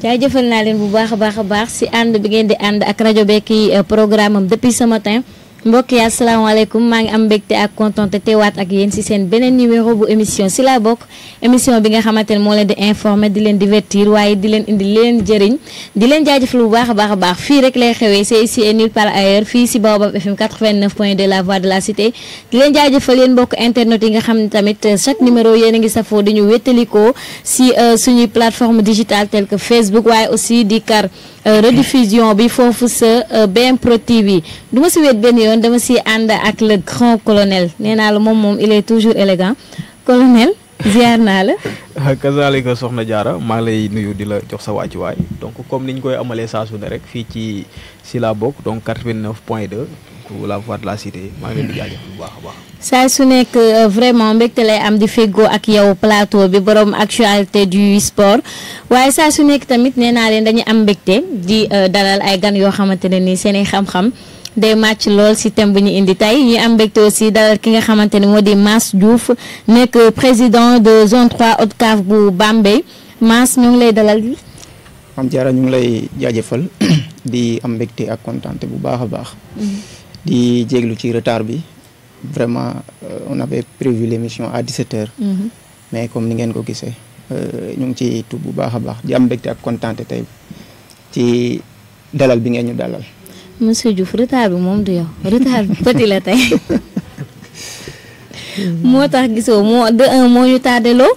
jaajëfal naa leen bu baax a baax si ànd bi ngeen di ànd ak rajo Bekki programme am depuis ce matin mbokk yi asalaamaaleykum maa ngi am mbégte ak kontaan te teewaat ak yéen si seen beneen numéro bu émission si la bokk émission bi nga xamante ne moo leen di informer di leen divertir waaye di leen indi leen jëriñ di leen jaajëfal bu baax a baax fii rek lay xewee c'est ici et nulle part ailleurs fii si Baobab FM 89.2 la voix de la cité di leen jaajëfal yéen mbokk internet yi nga xam ne tamit chaque numéro yéen a ngi safoo di ñu wéttalikoo si suñuy plateforme digitale telle que Facebook waaye aussi di kar rediffusion bi foofu sa BM Pro TV du ma si wéet benn yoon dama si ànd ak le grand colonel nee naa la moom il est toujours élégant colonel ziar naa la. kazaalika soxna Diarra maa ngi lay nuyu di la jox sa wàccuwaay donc comme niñ koy amalee saa su ne rek fii ci si la bokk donc 89.2 la voix de la cité maa ngi leen di jaajëf bu baax a baax. saa su nekk vraiment mbégte lay am di feggoo ak yow plateau bi borom actualité du sport waaye saa su nekk tamit nee naa leen dañuy am mbégte di dalal ay gan yoo xamante ne nii seen i xam-xam day màcc lool si thème bu ñu indi tey ñu am mbégte aussi dalal ki nga xamante ne moo di Mass Diouf nekk président de zone 3 ODCAV bu Bambey Mass ñu ngi lay dalal. Mame Diarra ñu ngi lay jaajëfal di am mbégte ak kontaante bu baax a baax. di jéglu ci retard bi. Vraiment, on avait prévu l'émission à 17h. Mais comme ni ngeen ko gisee ñu ngi ci tub bu baax a baax di am mbégte ak kontaante tey ci dalal bi ngeen ñu dalal. Monsieur Diouf retard bi moom du yow retard bi petit la tey moo tax gisoo moo de un moo ñu tàddeloo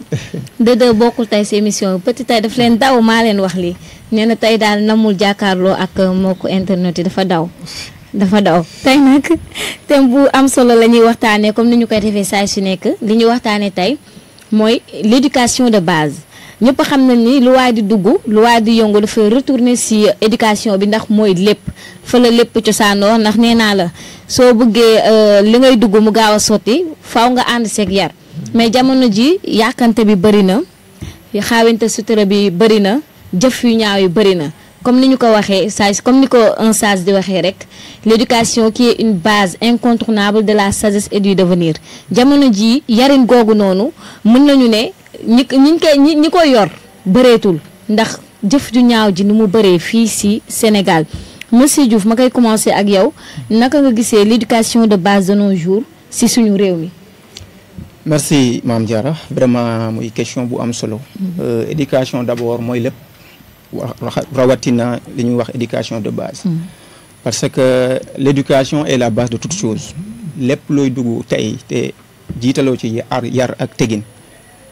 de deux bokkul tey si émission petit tey daf leen daw maa leen wax lii nee na tey daal namul jàkkaarloo ak mbokku internet yi dafa daw tey nag thème bu am solo la ñuy waxtaanee comme ni ñu koy defee saa su nekk li ñuy waxtaanee tey mooy l'éducation de base ñëpp xam nañ ni lu waay di dugg lu waay di yëngu dafay retourner si éducation bi ndax mooy lépp fa la lépp cosaanoo ndax nee naa la soo bëggee li ngay dugg mu gaaw a sotti faaw nga ànd seeg yar mais jamono ji yàkkante bi bëri na xaawante sutura bi bëri na jëf yu ñaaw yi bëri na comme ni ñu ko waxee sage comme ni ko un sage di waxee rek l'éducation qui est une base incontournable de la sagesse et du devenir jamono ji yarin googu noonu mën nañu ne ñi ko yor bëreetul ndax jëf ju ñaaw ji ni mu bëree fii si Sénégal monsieur Diouf ma koy commencer ak yow naka nga gisee l'éducation de base de nos jours si suñu réew mi. Merci Mame Diarra vraiment muy question bu am solo. Éducation d'abord mooy lépp. rawatina li ñuy wax éducation de base parce que l'éducation est la base de toute chose lépp looy dugg tey te jiitaloo ci yar ak tegin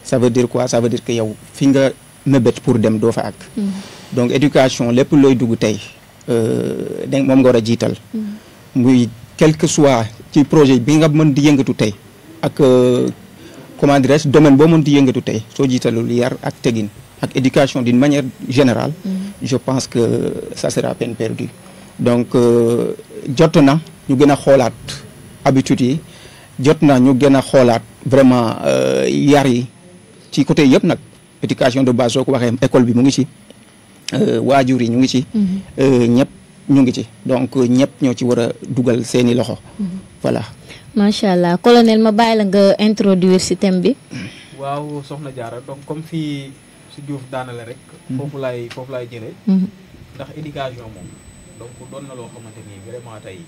ça veut dire quoi ça veut dire que yow fi nga mébét pour dem doo fa àgg donc éducation lépp looy dugg tey moom nga war a jiital muy quel que soit ci projet bi nga mën di yëngatu tey ak comment dirais-je domaine boo mën di yëngatu tey soo jiitalul yar ak tegin ak éducation d'une manière générale je pense que ça sera peine perdue donc jot na ñu gën a xoolaat habitudes yi jot na ñu gën a xoolaat vraiment yar yi ci côté yëpp nag éducation de base soo ko waxee école bi mu ngi ci waajur yi ñu ngi ci ñëpp ñu ngi ci donc ñëpp ñoo ci war a dugal seeni loxo voilà macha allah colonel ma bàyyi la nga introduire ci thème bi. waaw soxna Diarra donc comme fii si Diouf daanale rek foofu laay jëlee ndax éducation moom donc doon na loo xamante ni vraiment tey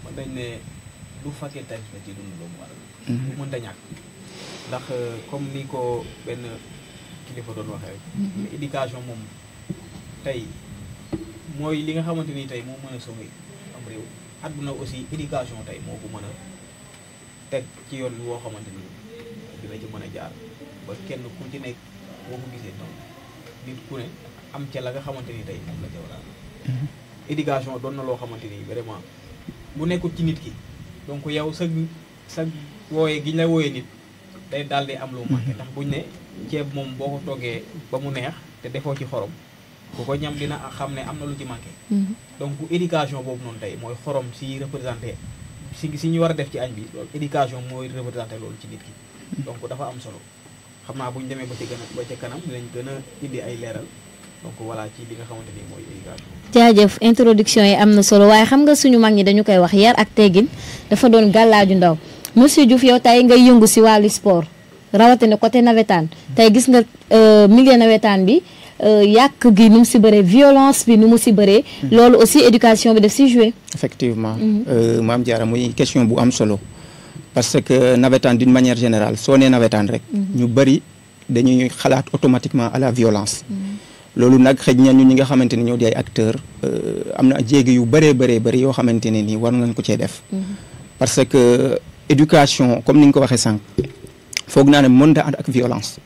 mën nañ ne lu facultatif la ci dund doomu aadama lu mënta ñàkk ndax comme ni ko benn kilifa doon waxee rek éducation moom tey mooy li nga xamante ni tey moo mën a sauver am réew àdduna aussi éducation tey moo ko mën a teg ci yoon woo xamante ni dina ci mën a jaar ba kenn ku ci nekk boo ko gisee noonu nit ku ne am ca la nga xamante ni tey moom la ca war a éducation doon na loo xamante ni vraiment bu nekkul ci nit ki donc yow sa wooyee gi ñu la wooyee nit day daal di am lu manqué ndax buñ ne ceeb moom boo ko toggee ba mu neex te defoo ci xorom bu ko ñam dina xam ne am na lu ci manqué donc éducation boobu noonu tey mooy xorom si représenté si ñu war a def ci añ bi loolu éducation mooy représenté loolu ci nit ki donc dafa am solo xam naa bu ñu demee ba ca kanam dinañ gën a indi ay leeral donc voilà ci li nga xamante ni mooy éducation. jaajëf introduction yi am na solo waaye xam nga suñu mag ñi dañu koy wax yar ak teggin dafa doon gàllaaju ndaw monsieur Diouf yow tey ngay yëngu si wàllu sport rawatina côté nawetaan tey gis nga milieu nawetaan bi yàq gi nu mu si bëree violence bi nu mu si bëree. loolu aussi éducation bi daf si joué. effectivement Mame Diarra muy question bu am solo parce que nawetaan d'une manière générale soo nee nawetaan rek. ñu bëri dañuy xalaat automatiquement à la violence. loolu nag xëj na ñun ñi nga xamante ni ñoo di ay acteurs am na jéegi yu bëree bëri yoo xamante ne nii war nañ ko cee def. parce que éducation comme ni nga ko waxee sànq foog naa ne mën da ànd ak violence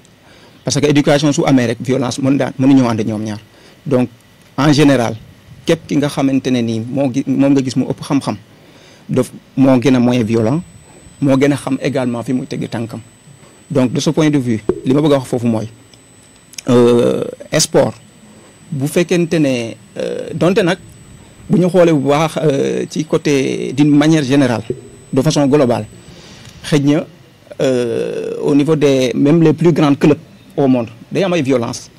parce que éducation su amee rek violence mënuñoo ànd ñoom ñaar donc en général képp ki nga xamante ne nii moom nga gis mu ëpp xam-xam moo gën a moins violent moo gën a xam également fi muy tegi tànkam donc de ce point de vue li ma bëgg a wax foofu mooy sport bu fekkente ne donte nag bu ñu xoolee bu baax ci côté d'une manière générale de façon globale xëj na au niveau des même les plus grands clubs au monde day am ay violence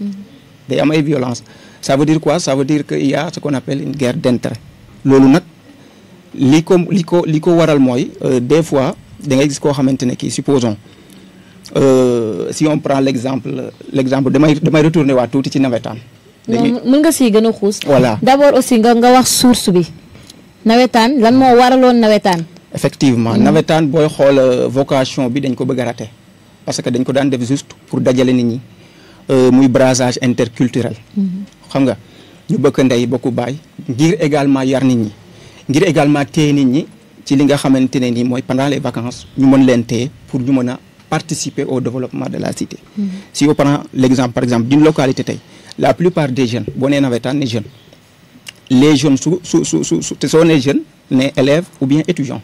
day am ay violence ça veut dire quoi ça veut dire que il y a ce qu'on appelle une guerre d'intérêt loolu nag li ko waral mooy des fois da ngay gis koo xamante ne kii supposons si on prend l'exemple damay retourner waat tuuti ci nawetaan. mën nga siy gën a xuus. voilà d'abord aussi nga wax source bi nawetaan lan moo waraloon nawetaan. effectivement nawetaan booy xool vocation bi dañ ko bëgg a rater parce que dañ ko daan def juste pour dajale nit ñi muy brassage interculturel. xam nga ñu bëgg ndey bokku baay ngir également yar nit ñi ngir également téye nit ñi ci li nga xamante ne nii mooy pendant les vacances ñu mën leen téye pour ñu mën a participer au développement de la cité. Si on prend l'exemple par exemple d'une localité tey la plupart des jeunes boo nee nawetaan ne jeunes les jeunes te soo nee jeunes ne élèves ou bien étudiants.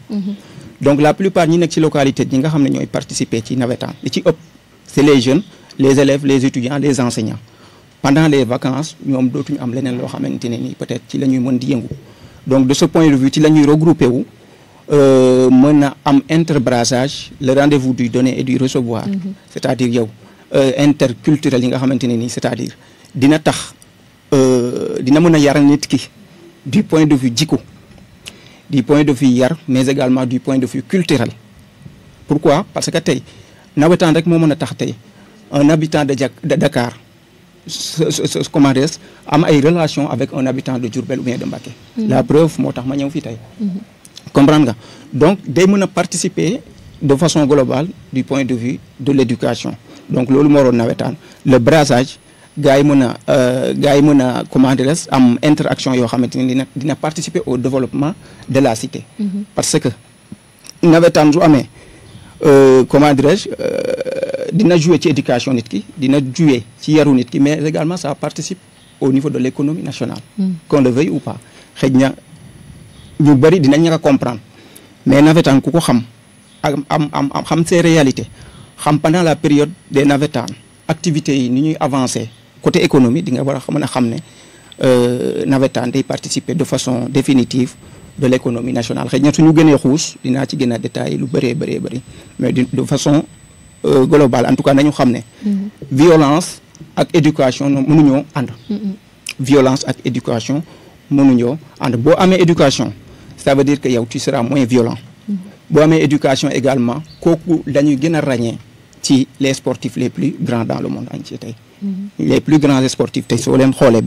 donc la plupart ñi nekk ci localité ñi nga xam ne ñooy participer ci nawetaan li ci ëpp c'est les jeunes les élèves les étudiants les enseignants pendant les vacances ñoom dootuñu am leneen loo xamante ne nii peut-être ci la ñuy mën di yëngu donc de ce point de vue ci la ñuy regrouper wu mën na am interbrassage le rendez-vous du donner et du recevoir. c'est-à-dire yow interculturel yi nga xamante ne nii c'est-à-dire dina tax dina mën a yar nit ki du point de vue jikko du point de vue yar mais également du point de vue culturel. pourquoi parce que tey nawetaan rek moo mën a tax tey un habitant de Dakar comment dire am ay relation avec un habitant de Diourbel ou bien de Mbacké. la preuve moo tax ma ñëw fii tey. comprendre nga donc day mën a participer de façon globale du point de vue de l'éducation donc loolu moo waroon nawetaan le brassage gars yi mën a comment dire am interaction yoo xamante ni dina participer au développement de la cité. parce que nawetaan su amee comment dirais-je dina jouer ci éducation nit ki dina jouer ci yaru nit ki mais également ça participe au niveau de l'économie nationale. qu'on le veuille ou pas xëj na ñu bëri dinañ ñaka comprendre mais nawetaan ku ko xam xam ces réalités xam pendant la période des nawetaan activités yi ni ñuy avancer côté économie di nga war a mën a xam ne nawetaan day participer de façon définitive de l'économie nationale xëy na suñu gënee xuus dinaa ci gën a détaillé lu bëree mais de façon globale en tout cas nañu xam ne violence ak éducation mënuñoo ànd violence ak éducation mënuñoo ànd boo amee éducation ça veut dire que yow tu seras moins violent boo amee éducation également kooku dañuy gën a ràññee ci les sportifs les plus grands dans le monde entier tey les plus grands sportifs tey soo leen xoolee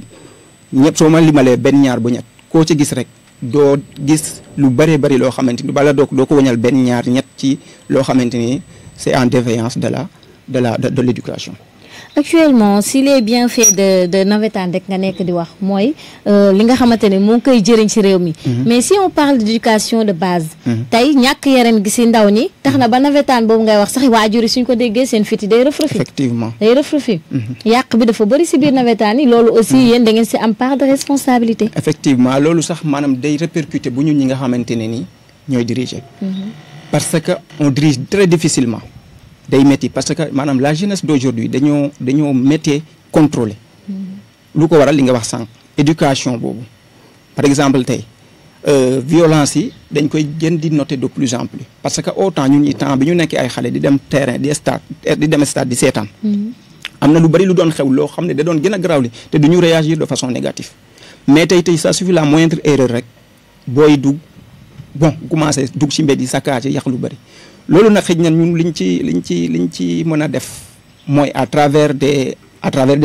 ñëpp soo ma limalee benn ñaar ba ñett koo ci gis rek doo gis lu bëree loo xamante ni bala doo ko wañal benn ñaar ñett ci loo xamante ni c'est en défaillance de l'éducation. actuellement si les bienfaits de nawetaan rek nga nekk di wax mooy li nga xamante ne moo ngi koy jëriñ ci réew mi. mais si on parle d'éducation de base. tey ñàkk yaram gi ci ndaw ñi tax na ba nawetaan boobu ngay wax sax waajur yi suñ ko déggee seen fiti day rëf-rëfi. effectivement day rëf-rëfi. yàq bi dafa bëri ci biir nawetaan yi loolu aussi yéen da ngeen ci am part de responsabilité. effectivement loolu sax maanaam day répercuter bu ñun ñi nga xamante ne ni ñooy diriger. parce que on dirige très difficilement. day métti parce que maanaam la jeunesse d'aujourd'hui dañoo métti contrôler lu ko waral li nga wax sànq éducation boobu par exemple tey violence yi dañ koy gën di noter de plus en plus parce que autant ñun ñi temps bi ñu nekkee ay xale di dem terrain di dem stade di seetaan am na lu bari lu doon xew loo xam ne da doon gën a garaawli te du ñu réagir de façon négative mais tey ça suffit la moindre erreur rek booy commencé dugg ci mbedd yi saccage yàq lu bari loolu nag xëy na ñun liñ ci mën a def mooy à travers des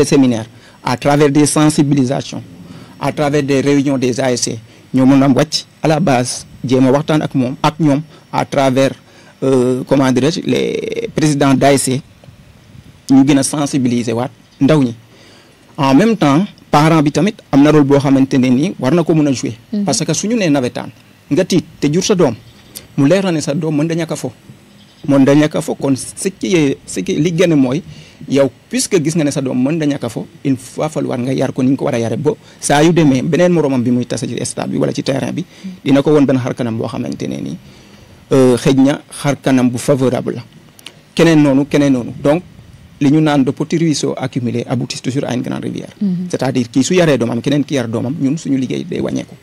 séminaires à travers des sensibilisations à travers des réunions des ASC ñoo mën a wàcc à la base jéem a waxtaan ak ñoom à travers comment dirais-je les présidents d'ASC ñu gën a sensibiliser waat ndaw ñi en même temps parent bi tamit am na rôle boo xamante ne nii war na ko mën a jouer parce que suñu nee nawetaan nga tiit te jur sa doom mu leer na ne sa doom mën da ñàkk a fo kon ce qui li gën mooy yow puisque gis nga ne sa doom mën da ñàkk a fo il va falloir nga yar ko ni nga ko war a yare ba saa yu demee beneen moromam bi muy tasa ci stade bi wala ci terrain bi dina ko woon benn xar kanam boo xamante ne nii xëj na xar kanam bu favorable la keneen noonu donc li ñu naan de petits ruisseaux accumulés aboutissent toujours à une grande rivière. C'est-à-dire kii su yaree doomam keneen ki yar doomam ñun suñu liggéey day wàññeeku.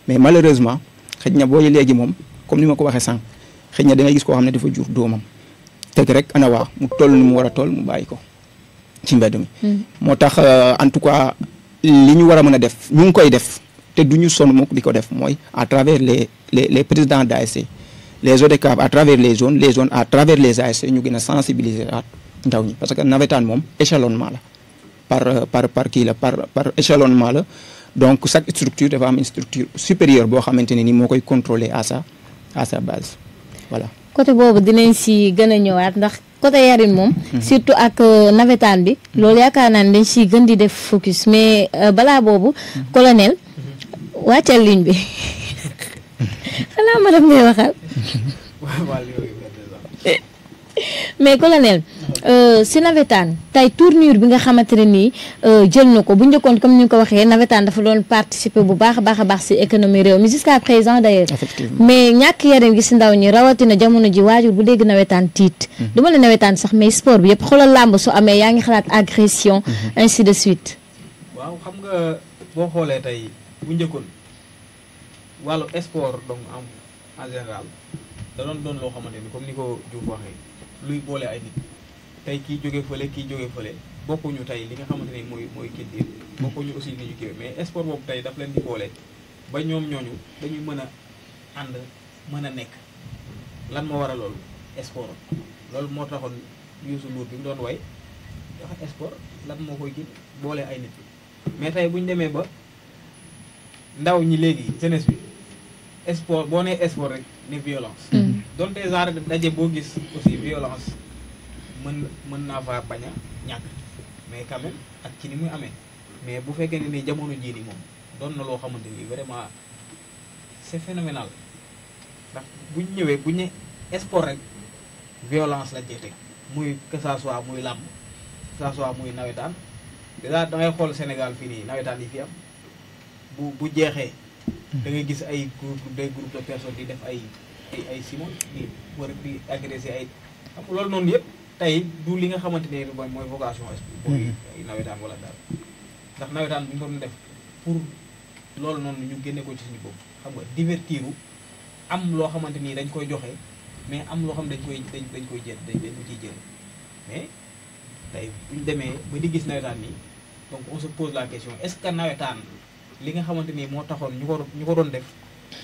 mais malheureusement xëj na booy léegi moom comme ni ma ko waxee sànq xëj na da ngay gis koo xam ne dafa jur doomam teg rek ana waa mu toll ni mu war a toll mu bàyyi ko ci mbedd mi. moo tax en tout cas li ñu war a mën a def ñu ngi koy def te du ñu sonn moom di ko def mooy à travers les présidents d'ASC les ODCAV à travers les zones à travers les ASC ñu gën a sensibiliser ndaw ñi parce que nawetaan moom échelonnement la par kii la par échelonnement la donc chaque structure dafa am une structure supérieure boo xamante ne ni moo koy contrôler à sa base voilà. côté boobu dinañ si gën a ñëwaat ndax côté yarin moom. surtout ak nawetaan bi. loolu yaakaar naa ne dañ siy gën di def focus mais balaa boobu. colonel wàccal ligne bi xanaa ma def ngay waxal. mais colonel si nawetaan tey tournure bi nga xamante ne nii jël na ko bu njëkkoon comme ni nga ko waxee nawetaan dafa doon participer bu baax a baax si économie réew mi jusqu'à présent d'ailleurs. mais ñàkk yaram gi si ndaw ñi rawatina jamono ji waajur bu dégg nawetaan tiit. du ma la nawetaan sax mais sport bi yëpp xoolal làmb su amee yaa ngi xalaat agression ainsi de suite. waaw xam nga boo xoolee tey bu njëkkoon wàllu sport donc en général da doon loo xamante ni comme ni ko Diouf waxee. luy boole ay nit tey kii jóge fële bokkuñu tey li nga xamante ne mooy kii diir bokkuñu aussi li ñu kiiwee mais sport boobu tey daf leen di boole ba ñoom ñooñu dañuy mën a ànd mën a nekk lan moo waral loolu sport loolu moo taxoon Youssou Ndour bi mu doon way wax sport lan moo koy kii boole ay nit mais tey bu ñu demee ba ndaw ñi léegi jeunesse bi sport boo nee sport rek ne violence donte genre daje boo gis aussi violence mën naa faa bañ a ñàkk mais quand même ak ci ni muy amee mais bu fekkee ne ni jamono jii nii moom doon na loo xamante ni vraiment c'est phénoménal ndax buñ ñëwee buñ ne sport rek violence lañ cee teg muy que ça soit muy làmb que ça soit muy nawetaan déjà da ngay xool Sénégal fii nii nawetaan yi fi am bu jeexee da ngay gis ay groupe de personnes di def ay simon di war a di agressé ay xam loolu noonu yëpp tey du li nga xamante ne mooy vocation mooy ay nawetaan wala daal ndax nawetaan bu ñu doon def pour loolu noonu ñu génne ko ci suñu bopp xam nga divertiru am loo xamante ni dañ koy joxe mais am loo xam dañ koy jël dañ ko ciy jël mais tey bu ñu demee ba di gis nawetaan nii donc on se pose la question est-ce que nawetaan li nga xamante ni moo taxoon ñu ko doon def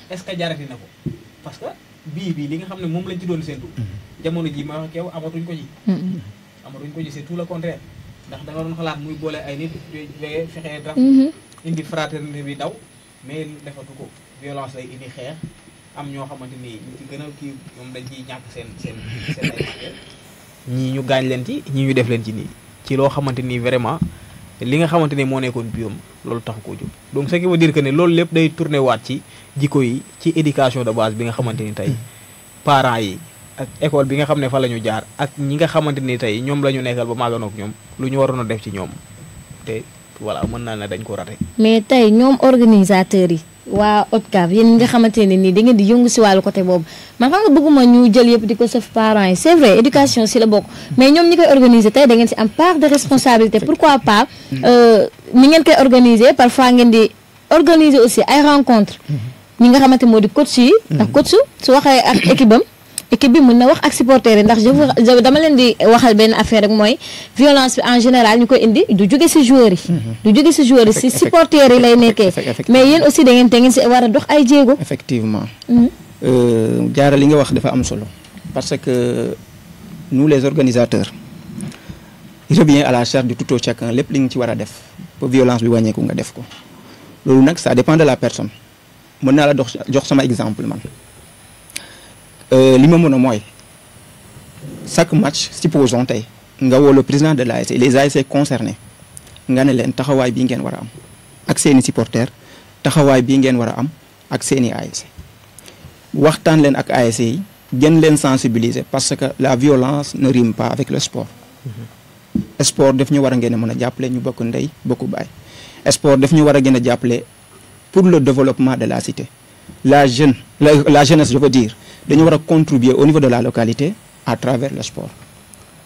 est-ce que jarati na ko parce que bii li nga xam ne moom lañ ci doon séntu jamono ji ma wax ak yow amatuñ ko ci c'est tout le contraire ndax da nga doon xalaat muy boole ay nit fexee daf indi fraternité bi daw mais defatu ko violence lay indi xeex am ñoo xamante ni ñu ci gën a kii ñoom dañ ciy ñàkk seen ay matériel ñii ñu gaañ leen ci ñii ñu def leen ci nii ci loo xamante ni vraiment li nga xamante ni moo nekkoon biom loolu taxu koo jóg donc ce qui veut dire que ne loolu lépp day tourné waat ci jikko yi ci éducation de base bi nga xamante ni tey parents yi ak école bi nga xam ne fa la ñu jaar ak ñi nga xamante ni tey ñoom la ñu nekkal ba maaganook ñoom lu ñu waroon a def ci ñoom te voilà mën naa ne dañ ko raté. mais tey ñoom organisateurs yi waa ODCAV yéen ñi nga xamante ne nii da ngeen di yëngu si wàllu côté boobu man xam nga bëgguma ñu jël yëpp di ko sëf parents yi c'est vrai éducation si la bokk mais ñoom ñi koy organiser tey da ngeen si am part de responsabilité pourquoi pas ni ngeen koy organiser parfois ngeen di organiser aussi ay rencontres ñi nga xamante moo di coach yi ndax coach su waxee ak équipe bi mën na wax ak supporters yi ndax dama leen di waxal benn affaire rek mooy violence bi en général ñu koy indi du jóge si joueurs yi si supporters yi lay nekkee mais yéen aussi da ngeen si war a dox ay jéego effectivement jaara li nga wax dafa am solo parce que nous les organisateurs il revient à la charge de tout chacun lépp li nga ci war a def pour violence bi wàññeeku nga def ko loolu nag ça dépend de la personne mën naa la jox sama exemple man li ma mën a mooy chaque match supposons tey nga woo le président de l'ASC les ASC concernés nga ne leen taxawaay bii ngeen war a am ak seeni supporters taxawaay bii ngeen war a am ak seeni ASC waxtaan leen ak ASC yi gën leen sensibiliser parce que la violence ne rime pas avec le sport. Sport daf ñu war a ngeen a mën a jàppale ñu bokk ndey bokk baay. Sport daf ñu war a gën a jàppale pour le développement de la cité la jeunesse je veux dire dañu war a contribuer au niveau de la localité à travers le sport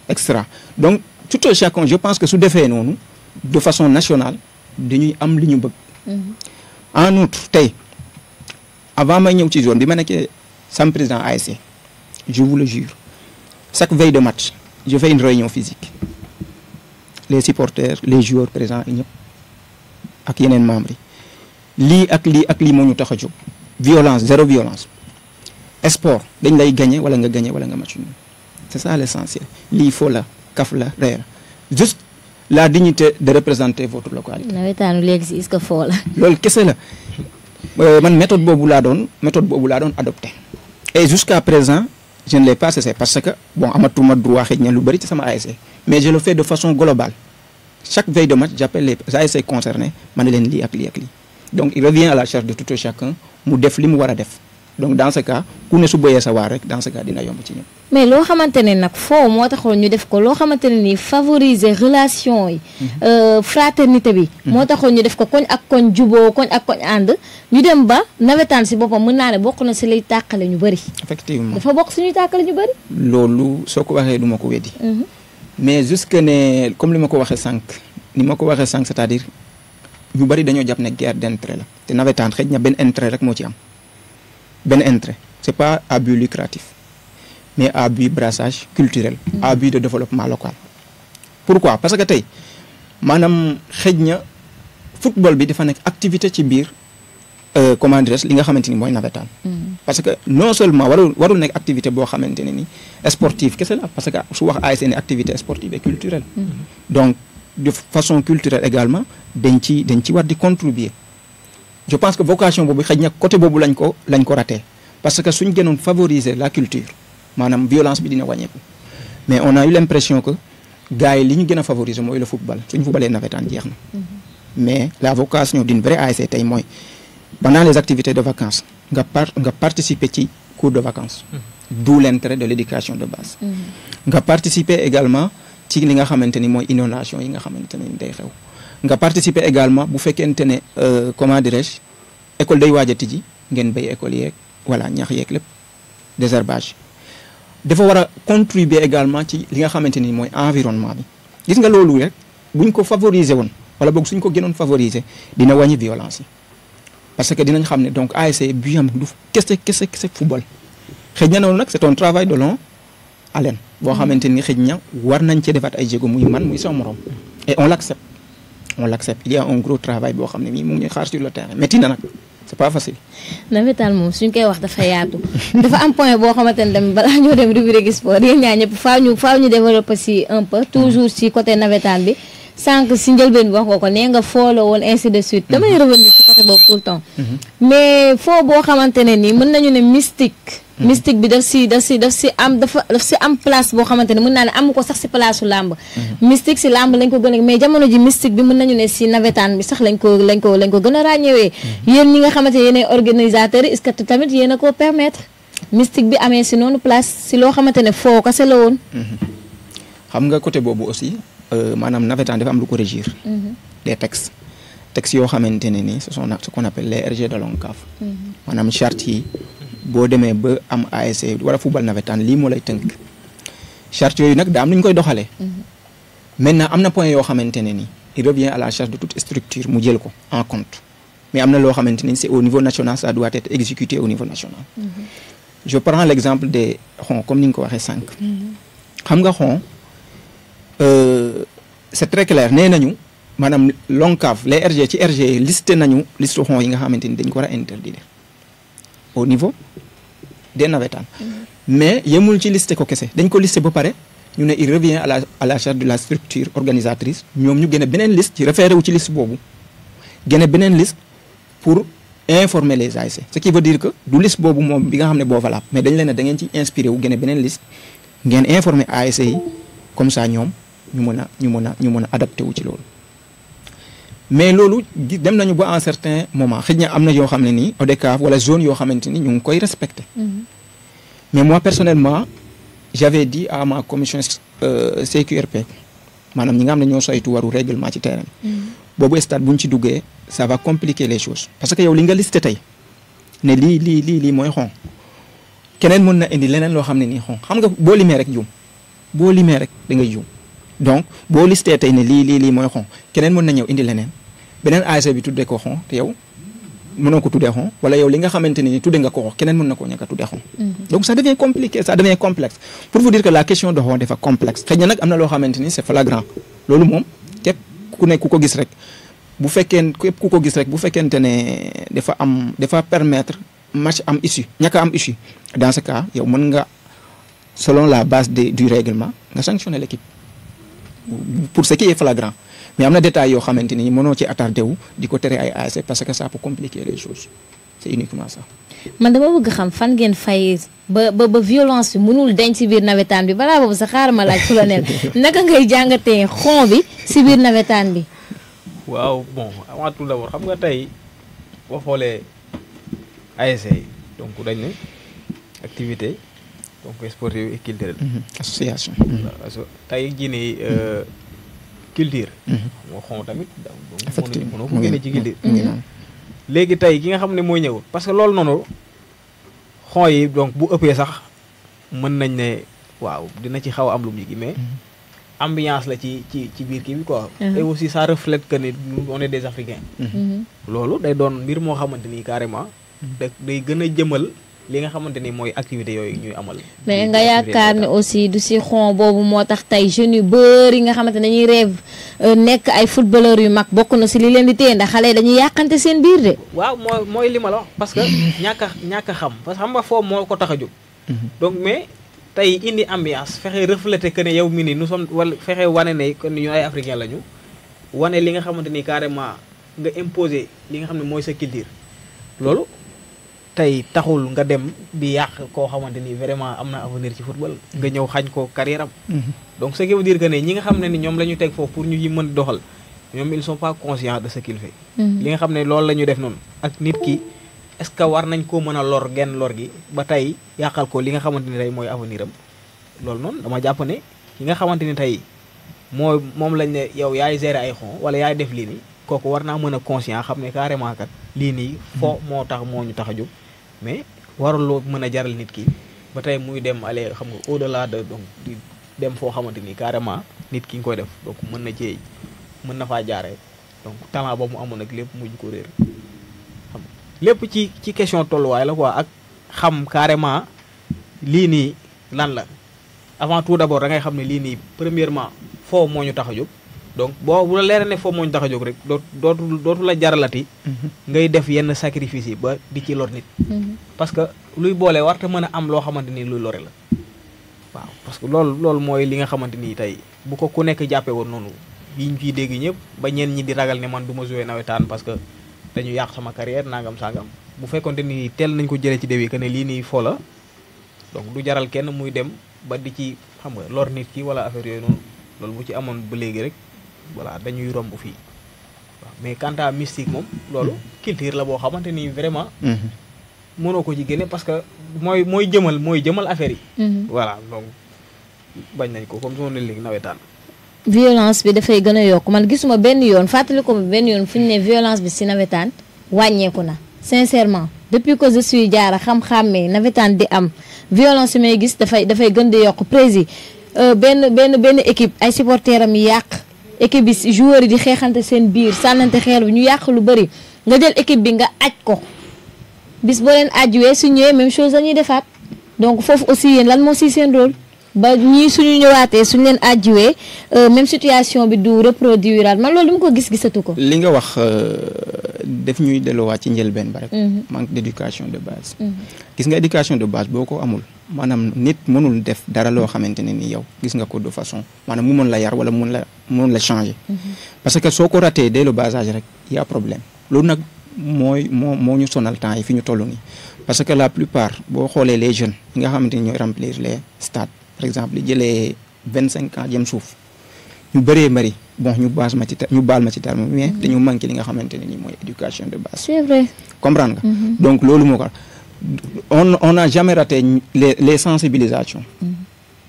extra donc tout un chacun je pense que su defee noonu de façon nationale dañuy am li ñu bëgg. En outre tey avant may ñëw ci zone bi ma nekkee sam président ASC je vous le jure chaque veille de match je fais une réunion physique les supporters les joueurs présents ñëpp ak yeneen membres yi lii ak lii moo ñu tax a jóg violence zéro violence sport dañ lay gagner wala nga match nul c'est ça l'essentiel lii foo la kaf la reer juste la dignité de représenter votre localité. nawetaanu léegi si est-ce que foo la. loolu kese la man méthode boobu laa doon adopté et jusqu'à présent je ne l'ai pas cessé parce que bon amatuma droit xëy na lu bari ci sama ASC mais je le fais de façon globale chaque veille de match j'appelle les ASC concernés ma ne leen lii ak lii donc il revient à la charge de tout chacun mu def li mu war a def donc dans ce cas ku ne su boyee sa waar rek dans ce cas dina yomb ci ñoom. mais loo xamante ne nag foo moo taxoon ñu def ko loo xamante ne nii favoriser relation yi. fraternité bi. moo taxoon ñu def ko koñ ak koñ juboo koñ ak koñ ànd ñu dem ba nawetaan si boppam mën naa ne bokk na si lay tàqale ñu bëri. effectivement dafa bokk suñuy tàqale ñu bëri. loolu soo ko waxee du ma ko weddi. mais jusque ne comme li ma ko waxee sànq c'est-à-dire ñu bëri dañoo jàpp ne guerre d'intérêt la te nawetaan xëy na benn intérêt rek moo ci am. benn intérêt c'est pas à but lucratif mais à but brassage culturel à but de développement local pourquoi parce que tey maanaam xëj na football bi dafa nekk activité ci biir comment dirais-je li nga xamante ni mooy nawetaan parce que non seulement warul nekk activité boo xamante ne ni sportive kese la parce que su wax ASC ne activité sportive et culturelle donc de façon culturelle également dañ ci war di contribuer je pense que vocation boobu xëy na côté boobu lañ ko raté parce que suñ gënoon favoriser la culture maanaam violence bi dina wàññeeku mais on a eu l'impression que gars yi li ñu gën a favoriser mooy le football suñ footballee nawetaan jeex na mais la vocation d'une vraie ASC tey mooy pendant les activités de vacances nga participer ci cours de vacances d'où l'intérêt de l'éducation de base nga participer également ci li nga xamante ni mooy inondation yi nga xamante ni day xew nga participer également bu fekkente ne comment dirais-je école day waaj a tijji ngeen béy école yeeg voilà ñax yeeg lépp désherbage dafa war a contribuer également ci li nga xamante ni mooy environnement bi gis nga loolu rek buñ ko favoriser woon wala boog suñ ko gënoon favoriser dina wàññi violence yi parce que dinañ xam ne donc ASC bi am du kese football xëy na noonu nag c'est un travail de longue haleine boo xamante ni xëy na war nañ cee defaat ay jéego muy man muy sama morom et on l'accepte il y a un gros travail boo xam ne nii mu ngi xaar sur le terrain métti na nag c'est pas facile. nawetaan moom suñ koy wax dafa yaatu dafa am point boo xamante ne tamit balaa ñoo dem rubrique sport yéen ñaa ñëpp faaw ñu développer si un peu toujours si côté nawetaan bi sànq si njëlbeen bi wax nga ko nee nga fooloo woon ainsi de suite damay revenir ci côté boobu tout le temps mais foo boo xamante ne nii mën nañu ne mystique bi daf si am place boo xamante ne mën naa ne amu ko sax si place su làmb mystique si làmb lañ ko gën a mais jamono ji mystique bi mën nañu ne si nawetaan bi sax lañ ko gën a ràññewee yéen ñi nga xamante ne yéenay organisateurs yi est-ce que tamit yéen a koo permettre mystique bi amee si noonu place si loo xamante ne foo kase la woon xam nga côté boobu aussi maanaam nawetaan dafa am lu ko régir des textes yoo xamante ne ni ce qu'on appelle les RG de l'ONCAV maanaam charte yi boo demee ba am ASC wala football nawetaan lii moo lay tënk charte yooyu nag daa am nu ñu koy doxalee maintenant am na point yoo xamante ne ni il revient à la charge de toute structure mu jël ko en compte mais am na loo xamante ni c'est au niveau national ça doit être exécuté au niveau national je prends l'exemple des xon comme ni nga ko waxee sànq xam nga xon c'est très clair nee nañu maanaam l'ONCAV les RG ci RG listé nañu liste xon yi nga xamante ni dañ ko war a interdire au niveau des nawetaan mais yemul ci listé ko kese dañ ko listé ba pare ñu ne il revient à la charge de la structure organisatrice ñoom ñu génne beneen liste ci référé wu ci liste boobu génne beneen liste pour informer les ASC ce qui veut dire que du liste boobu moom bi nga xam ne boo valable mais dañ leen ne da ngeen ci inspiré wu génne beneen liste ngeen informer ASC yi comme ça ñoom ñu mën a adapté wu ci loolu mais loolu dem nañu ba à un certain moment xëy na am na yoo xam ne nii ODCAV wala zone yoo xamante ni ñu ngi koy respecté mais moi personnellement j'avais dit à ma commission CQRP maanaam ñi nga xam ne ñoo saytu waru règlement ci terrain boobu stade bu ñu ci duggee ça va compliquer les choses parce que yow li nga listé tey ne lii mooy xon keneen mën na indi leneen loo xam ne nii xon xam nga boo limee rek juum boo limee rek da ngay juum donc boo listé tey ne lii mooy xon keneen mën na ñëw indi leneen beneen ASC bi tuddee ko xon te yow mënoo ko tuddee xon wala yow li nga xamante ni tuddee nga ko xon keneen mën na koo ñàkk a tuddee xon donc ça devient compliqué ça devient complexe pour vous dire que la question de xon dafa complexe xëy na nag am na loo xamante ni c'est flagrant loolu moom képp ku ne ku ko gis rek bu fekkente ne dafa permettre match am issue ñàkk a am issue dans ce cas yow mën nga selon la base du règlement nga sanctionner l'équipe pour ce qui est flagrant mais am na détails yoo xamante ni mënoo ci attardé wu di ko tere ay ASC parce que ça peut compliquer les choses c'est uniquement ça. man dama bëgg xam fan ngeen fay ba violence bi mënul denc ci biir nawetaan bi balaa boobu sa xaaral ma laaj colonel naka ngay jàngatee xon bi ci biir nawetaan bi. waaw bon avant tout d'abord xam nga tey boo xoolee ASC donc dañ ne activité donc sportive et culturelle. association. tey jii nii culture. moo xon tamit. effectivement mënoo ko génne ci culture. léegi tey ki nga xam ne mooy ñëw parce que loolu noonu xon yi donc bu ëppee sax mën nañ ne waaw dina ci xaw a am lu mu mais ambiance la ci biir kii bi quoi. et aussi ça reflète que ni on est des Africains. loolu day doon mbir moo xamante ni carrément. day gën a jëmal li nga xamante ni mooy activité yooyu ñuy amal. mais nga yaakaar ne aussi du si xon boobu moo tax tey jeunes yu bëri nga xamante ne dañuy rêve nekk ay footballeurs yu mag bokk na si li leen di téye ndax xale yi dañuy yàqante seen biir de. waaw mooy li ma la wax parce que ñàkk a xam parce que xam nga foofu moo ko tax a jóg. donc mais tey indi ambiance fexe refléter que ne yow mi ni nous sommes wala fexe wane ne que ñu ay africains lañu wane li nga xamante ni carrément nga imposer li nga xam ne mooy sa culture loolu. tey taxul nga dem di yàq koo xamante ni vraiment am na avenir ci football nga ñëw xañ ko carrière am donc ce qui veut dire que ne ñi nga xam ne ni ñoom la ñu teg foofu pour ñu yi mën doxal ñoom ils sont pas conscients de ce qu'il fait li nga xam ne loolu la ñu def noonu ak nit ki est-ce que war nañ koo mën a lor genn lor gi ba tey yàqal ko li nga xamante ni tey mooy avenir am loolu noonu dama jàpp ne ki nga xamante ni tey moom lañ ne yow yaay gérer ay xon wala yaay def lii nii kooku war naa mën a conscient xam ne carrément kat lii nii foo moo tax moo ñu tax a jóg mais waruloo mën a jaral nit ki ba tey muy dem aller xam nga au delà de donc di dem foo xamante ni carrément nit ki nga koy def donc mën na faa jaaree donc talent boobu mu amoon nag lépp mujj ko réer xam lépp ci question tolluwaay la quoi ak xam carrément lii nii lan la avant tout d'abord da ngay xam ne lii nii premièrement foo moo ñu tax a jóg donc bu la leeree ne foofu moo ñu tax a jóg rek dootu la jaralati ngay def yenn sacrifice yi ba di ci lor nit parce que luy boole warta mën a am loo xamante ni luy lore la waaw parce que loolu mooy li nga xamante ni tey bu ko ku nekk jàppee woon noonu yi ñu ciy dégg ñëpp ba ñenn ñi di ragal ne man du ma jouer nawetaan parce que dañu yàq sama carrière nangam sangam bu fekkonte ni teel nañ ko jëlee ci début que ne lii nii fo la donc du jaral kenn muy dem ba di ci xam nga lor nit ki wala affaire yooyu noonu loolu bu ci amoon ba léegi rek voilà dañuy romb fii waaw mais quant à mystique moom loolu culture la boo xamante ni vraiment mënoo ko ci génne parce que mooy jëmal affaire yi voilà donc bañ nañ ko comme soo ne léegi nawetaan violence bi dafay gën a yokk man gisuma benn yoon fàttali ko benn yoon fu ñu ne violence bi si nawetaan wàññeeku na sincèrement depuis que je suis jaara xam-xàmmee nawetaan di am violence yi may gis dafay gën di yokk prési benn équipe ay supporters am yàq équipe bi joueurs yi di xeexante seen biir sànnante xeer bi ñu yàq lu bëri nga jël équipe bi nga aj ko bis boo leen ajwee su ñëwee même chose dañuy defaat donc foofu aussi yéen lan moo si seen rôle ba ñii suñu ñëwaatee suñu leen ajwee même situation bi du reproduire man loolu dama ko gisatu ko. li nga wax def ñuy delloowaat ci njëlbeen ba rek. manque d'éducation de base. gis nga éducation de base boo ko amul maanaam nit mënul def dara loo xamante ne ni yow gis nga ko de façon maanaam mu mën la yar wala mu mën la changer. parce que soo ko ratee dès le bas âge rek y a problème loolu nag moo ñu sonal temps yi fi ñu toll nii parce que la plupart boo xoolee les jeunes yi nga xamante ni ñooy remplir les stades par exemple li jëlee 25 ans jëm suuf ñu bëree bëri bon ñu baal ma ci terme mais dañu manqué li nga xamante ne nii mooy éducation de base. c'est vrai. comprendre nga. donc loolu moo ko on n'a jamais raté les sensibilisations.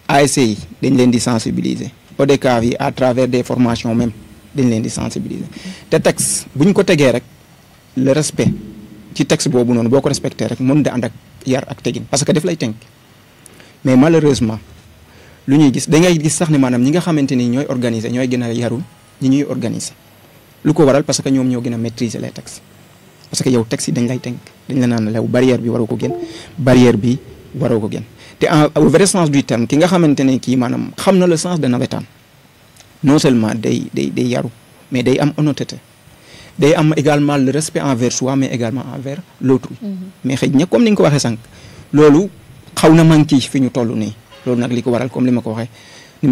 ASC yi dañ leen di sensibiliser ODCAV yi à travers des formations même dañ leen di sensibiliser te texte bu ñu ko tegee rek le respect ci texte boobu noonu boo ko respecté rek mën da ànd ak yar ak tegin parce que daf lay tënk mais malheureusement lu ñuy gis da ngay gis sax ne maanaam ñi nga xamante ni ñooy organiser ñooy gën a yarul ñi ñuy organiser lu ko waral parce que ñoom ñoo gën a maîtriser les textes parce que yow texte yi dañ lay tënk dañ la naan lew barrière bi waroo ko gën barrière bi waroo ko gën te au vrai sens du terme ki nga xamante ne kii maanaam xam na le sens de navétane non seulement day yaru mais day am honnêteté day am également le respect envers soi mais également envers l'autrui mais xëy na comme ni nga ko waxee sànq loolu xaw na manqué fi ñu toll nii loolu nag li ko waral comme ni ma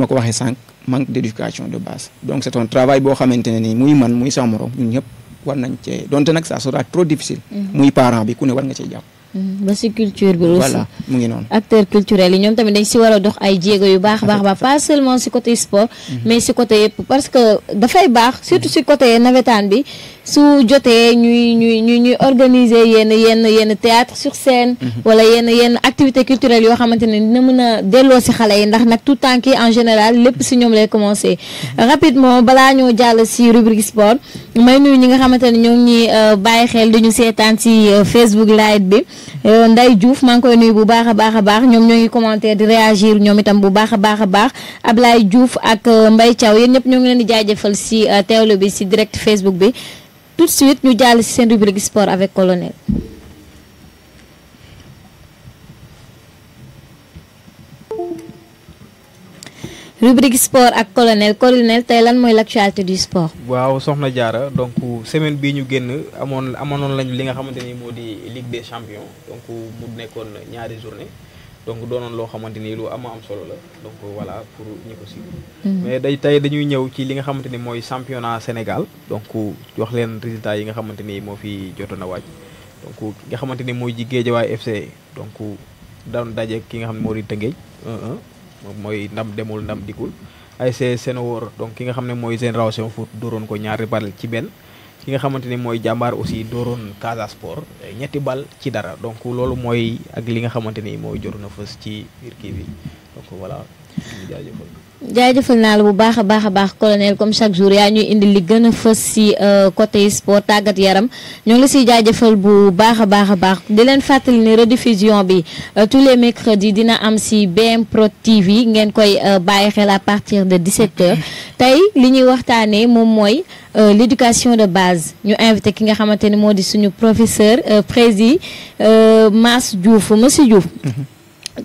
ko waxee sànq manque d'éducation de base donc c'est un travail boo xamante ne nii muy man muy sama morom ñun ñëpp war nañ cee donte nag ça sera trop difficile muy parent bi ku ne war nga cee jàpp ba si culture bi aussi voilà mu ngi noonu acteurs culturels yi ñoom tamit dañ si war a dox ay jéego yu baax baax pas seulement si côté sport mais si côté yëpp parce que dafay baax surtout si côté navétane bi su jotee ñuy organiser yenn théâtre sur scène wala yenn activité culturelle yoo xamante ne dina mën a delloo si xale yi ndax nag tout temps ki en général lépp si ñoom lay commencer rapidement balaa ñoo jàll si rubrique sport may nuyu ñi nga xamante ne ñoo ngi bàyyi xel dañu seetaan si Facebook live bi Ndeye Diouf maa ngi koy nuyu bu baax a baax ñoom ñoo ngi commenter di réagir ñoom itam bu baax a baax Ablaye Diouf ak Mbaye Thiaw yéen ñëpp ñoo ngi leen di jaajëfal si teewlu bi si direct Facebook bi tout de suite ñu jàll si seen rubrique sport avec Colonel. rubrique sport ak colonel tey lan mooy l'actualité du sport. waaw soxna Diarra donc semaine bii ñu génn amoon lañu li nga xamante ni moo di Ligue des champions donc mu nekkoon ñaari journée donc doonoon loo xamante ni lu am solo la donc voilà pour ñi ko si mais tey dañuy ñëw ci li nga xamante ni mooy championnat Sénégal donc wax leen résultats yi nga xamante ni moo fi jotoon a wàcc donc nga xamante ni mooy ji Guédiawaye FC donc daan daje ki nga xam ne moo di Tëngéej 1-1 moom mooy ndam demul ndam dikul ASC Senewor donc ki nga xam ne mooy Génération Foot dooroon ko ñaari bal ci benn ki nga xamante ni mooy jàmbaar aussi dooroon Casa Sport ñetti bal ci dara donc loolu mooy ak li nga xamante ni mooy jotoon a fës ci biir kii bi donc voilà jaajëfal naa la bu baax a baax colonel comme chaque jour yaa ñuy indi li gën a fës si côté sport tàggat yaram ñoo ngi la siy jaajëfal bu baax a baax di leen fàttali ne rediffusion bi tous les mercredis dina am si BM Pro TV ngeen koy bàyyi xel à partir de 17h tey li ñuy waxtaanee moom mooy l'éducation de base ñu invité ki nga xamante ni moo di suñu professeur prési Mass Diouf monsieur Diouf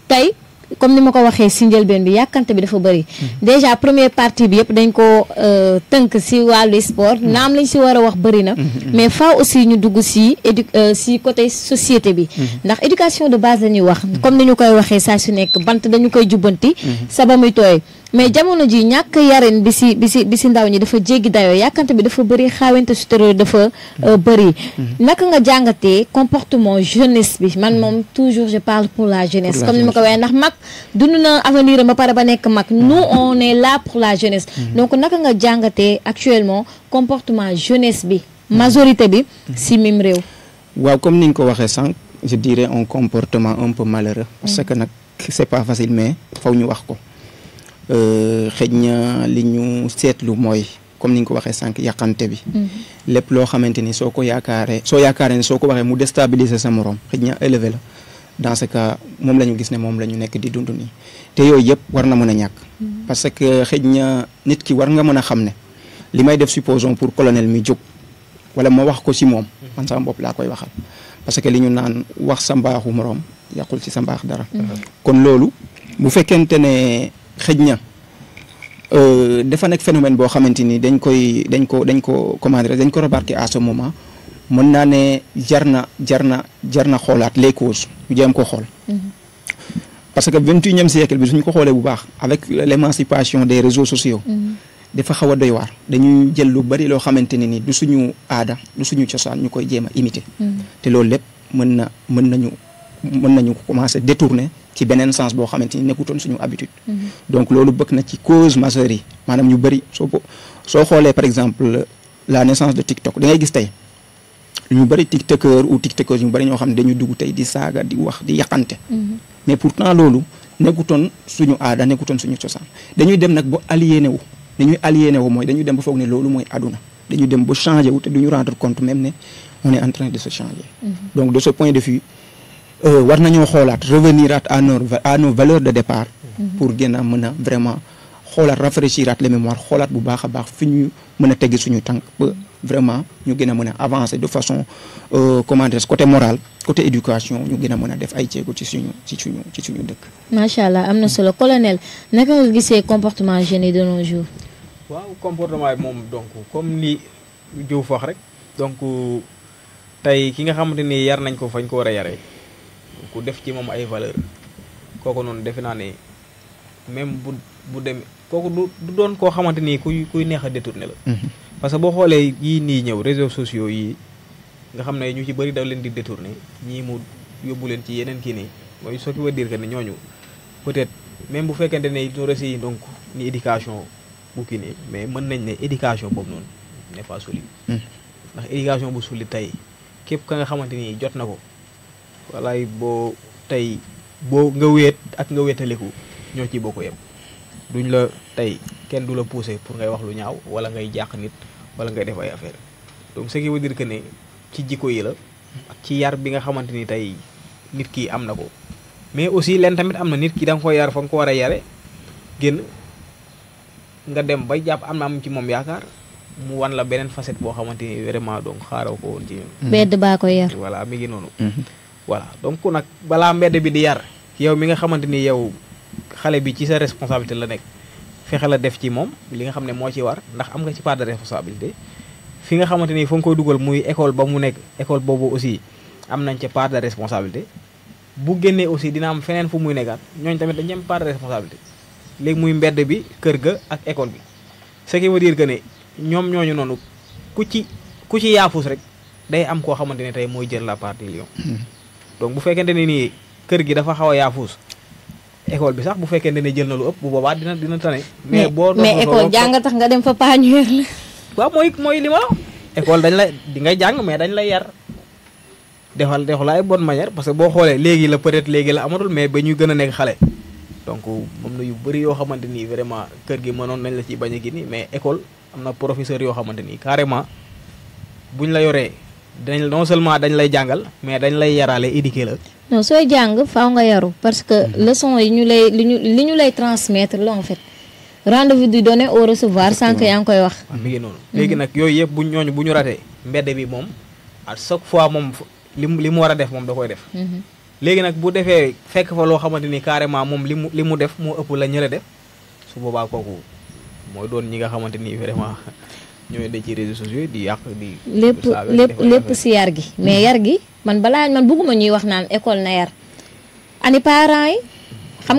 tey comme ni ma ko waxee si njëlbeen bi yàkkante bi dafa bëri déjà première partie bi yëpp dañ ko tënk si wàllu sport naam lañ si war a wax bëri na mais faaw aussi ñu dugg si si côté société bi ndax éducation de base la ñuy wax comme ni ñu koy waxee saa su nekk bant dañu koy jubbanti sa ba muy tooy mais jamono ji ñàkk yarin bi si ndaw ñi dafa jéggi dayoo yàkkante bi dafa bëri xaawante sutéro dafa bëri naka nga jàngatee comportement jeunesse bi man moom toujours je parle pour la jeunesse comme ni ma ko waxee ndax mag dund na avenir ba pare ba nekk mag nous on est là pour la jeunesse donc naka nga jàngatee actuellement comportement jeunesse bi majorité bi si mim réew waaw comme ni nga ko waxee sànq je dirais un comportement un peu malheureux parce que nag c'est pas facile mais faw ñu wax ko xëj na li ñu seetlu mooy comme ni nga ko waxee sànq yàqante bi lépp loo xamante ni soo yaakaaree ne soo ko waxee mu déstabiliser sa morom xëj na élevé la dans ce cas moom la ñu gis ne moom la ñu nekk di dund nii te yooyu yëpp war na mën a ñàkk parce que xëj na nit ki war nga mën a xam ne li may def supposons pour colonel mi jóg wala ma wax ko ci moom man sama bopp laa koy waxal parce que li ñu naan wax sa mbaaxu morom yàqul ci sa mbaax dara kon loolu bu fekkente ne xëj na dafa nekk phénomène boo xamante ni dañ ko comment dire dañ ko remarqué à ce moment mën naa ne jar na xoolaat les causes ñu jéem ko xool. parce que 21e siècle bi suñ ko xoolee bu baax avec l'émancipation des réseaux sociaux. dafa xaw a doy waar dañuy jël lu bari loo xamante ne ni du suñu aada du suñu cosaan ñu koy jéem a imiter. te loolu lépp mën nañu commencer détourner ci beneen sens boo xamante ni nekkutoon suñu habitude. donc loolu bëgg na ci cause majeure yi maanaam ñu bari soo xoolee par exemple la naissance de TikTok da ngay gis tey ñu bari tiktokeur ou tiktokeurs ñu bari ñoo xam ne dañu dugg tey di saaga di wax di yàqante. mais pourtant loolu nekkutoon suñu aada nekkutoon suñu cosaan dañuy dem nag ba aliéné wu. dañuy aliéné wu mooy dañuy dem ba foog ne loolu mooy àdduna dañuy dem ba changer wu te duñu rendre compte même ne on est en train de se changer. donc de ce point de vue war nañoo xoolaat revenir à nos valeurs de départ. pour gën a mën a vraiment xoolaat rafraîchir les mémoires xoolaat bu baax a baax fi ñu mën a teggi suñu tànk ba vraiment ñu gën a mën a avancer de façon comment dire côté moral côté éducation ñu gën a mën a def ay jéego ci suñu dëkk. macha allah am na solo colonel naka nga gisee comportement jeunes yi de nos jours. waaw comportement yi moom donc comme li Diouf wax rek donc tey ki nga xamante ni yar nañ ko fañ ko war a yaree ku def ci moom ay valeur kooku noonu defe naa ne même bu dem kooku du doon koo xamante ni kuy neex a détourné la. parce que boo xoolee yii nii ñëw réseaux sociaux yi nga xam ne ñu ci bëri daw leen di détourné ñii mu yóbbu leen ci yeneen kii nii mooy ce qui veut dire que ne ñooñu peut-être même bu fekkente ne ñu reçu donc ni éducation bu kii nii mais mën nañ ne éducation boobu noonu n'est pas solide. ndax éducation bu solide tey képp ka nga xamante ni jot na ko walaay boo tey boo nga wéet ak nga wéetaliku ñoo ciy bokk yem duñ la tey kenn du la pousser pour ngay wax lu ñaaw wala ngay jàq nit wala ngay def ay affaire donc ce qui veut dire que ne ci jikko yi la ak ci yar bi nga xamante ni tey nit ki am na ko mais aussi leen tamit am na nit ki da nga ko yar fa nga ko war a yare génn nga dem bay jàpp am ci moom yaakaar mu wan la beneen facette boo xamante ni vraiment donc xaaraw ko woon ci ñun. mbedd baa ko yar. voilà mi ngi noonu. voilà donc nag balaa mbedd bi di yar yow mi nga xamante ni yow xale bi ci sa responsabilité la nekk fexe la def ci moom li nga xam ne moo ci war ndax am nga ci part de responsabilité fi nga xamante ni fa nga koy dugal muy école ba mu nekk école boobu aussi am nañ ca part de responsabilité bu génnee aussi dina am feneen fu muy nekkaat ñooñ tamit dañu am part de responsabilité léegi muy mbedd bi kër ga ak école bi ce qui veut dire que ne ñoom ñooñu noonu ku ci yaafus rek day am koo xamante ne tey mooy jël la part du lion. donc bu fekkente ne nii kër gi dafa xaw a yaafus école bi sax bu fekkente ne jël na lu ëpp bu boobaa dina tane. mais école jàng tax nga dem fa paañu la. waaw mooy li ma la école dañ la di ngay jàng mais dañ lay yar defal la ay bonne manière parce que boo xoolee léegi la peut-être léegi la amatul mais ba ñuy gën a nekk xale. donc moom na yu bëri yoo xamante ni vraiment kër gi mënoon nañ la ci bañ a gis mais école am na professeur yoo xamante ni carrément buñ la yoree dañ non seulement dañ lay jàngal mais dañ lay yaraale éduquer la. non sooy jàng faaw nga yaru parce que leçon yi li ñu lay transmettre la en fait rendez-vous du donner au recevoir sànq yaa ngi koy wax. waaw mi ngi noonu. léegi nag yooyu yëpp bu ñu ratee mbedd bi moom à chaque fois moom li mu war a def moom da koy def. léegi nag bu defee fekk fa loo xamante ni carrément moom li mu def moo ëpp la ñële def su boobaa kooku mooy doon ñi nga xamante ni vraiment ñooy de ci réseaux sociaux di yàq di. lépp si yar gi. mais yar gi man bëgguma ñuy wax naan école na yar ani parents yi xam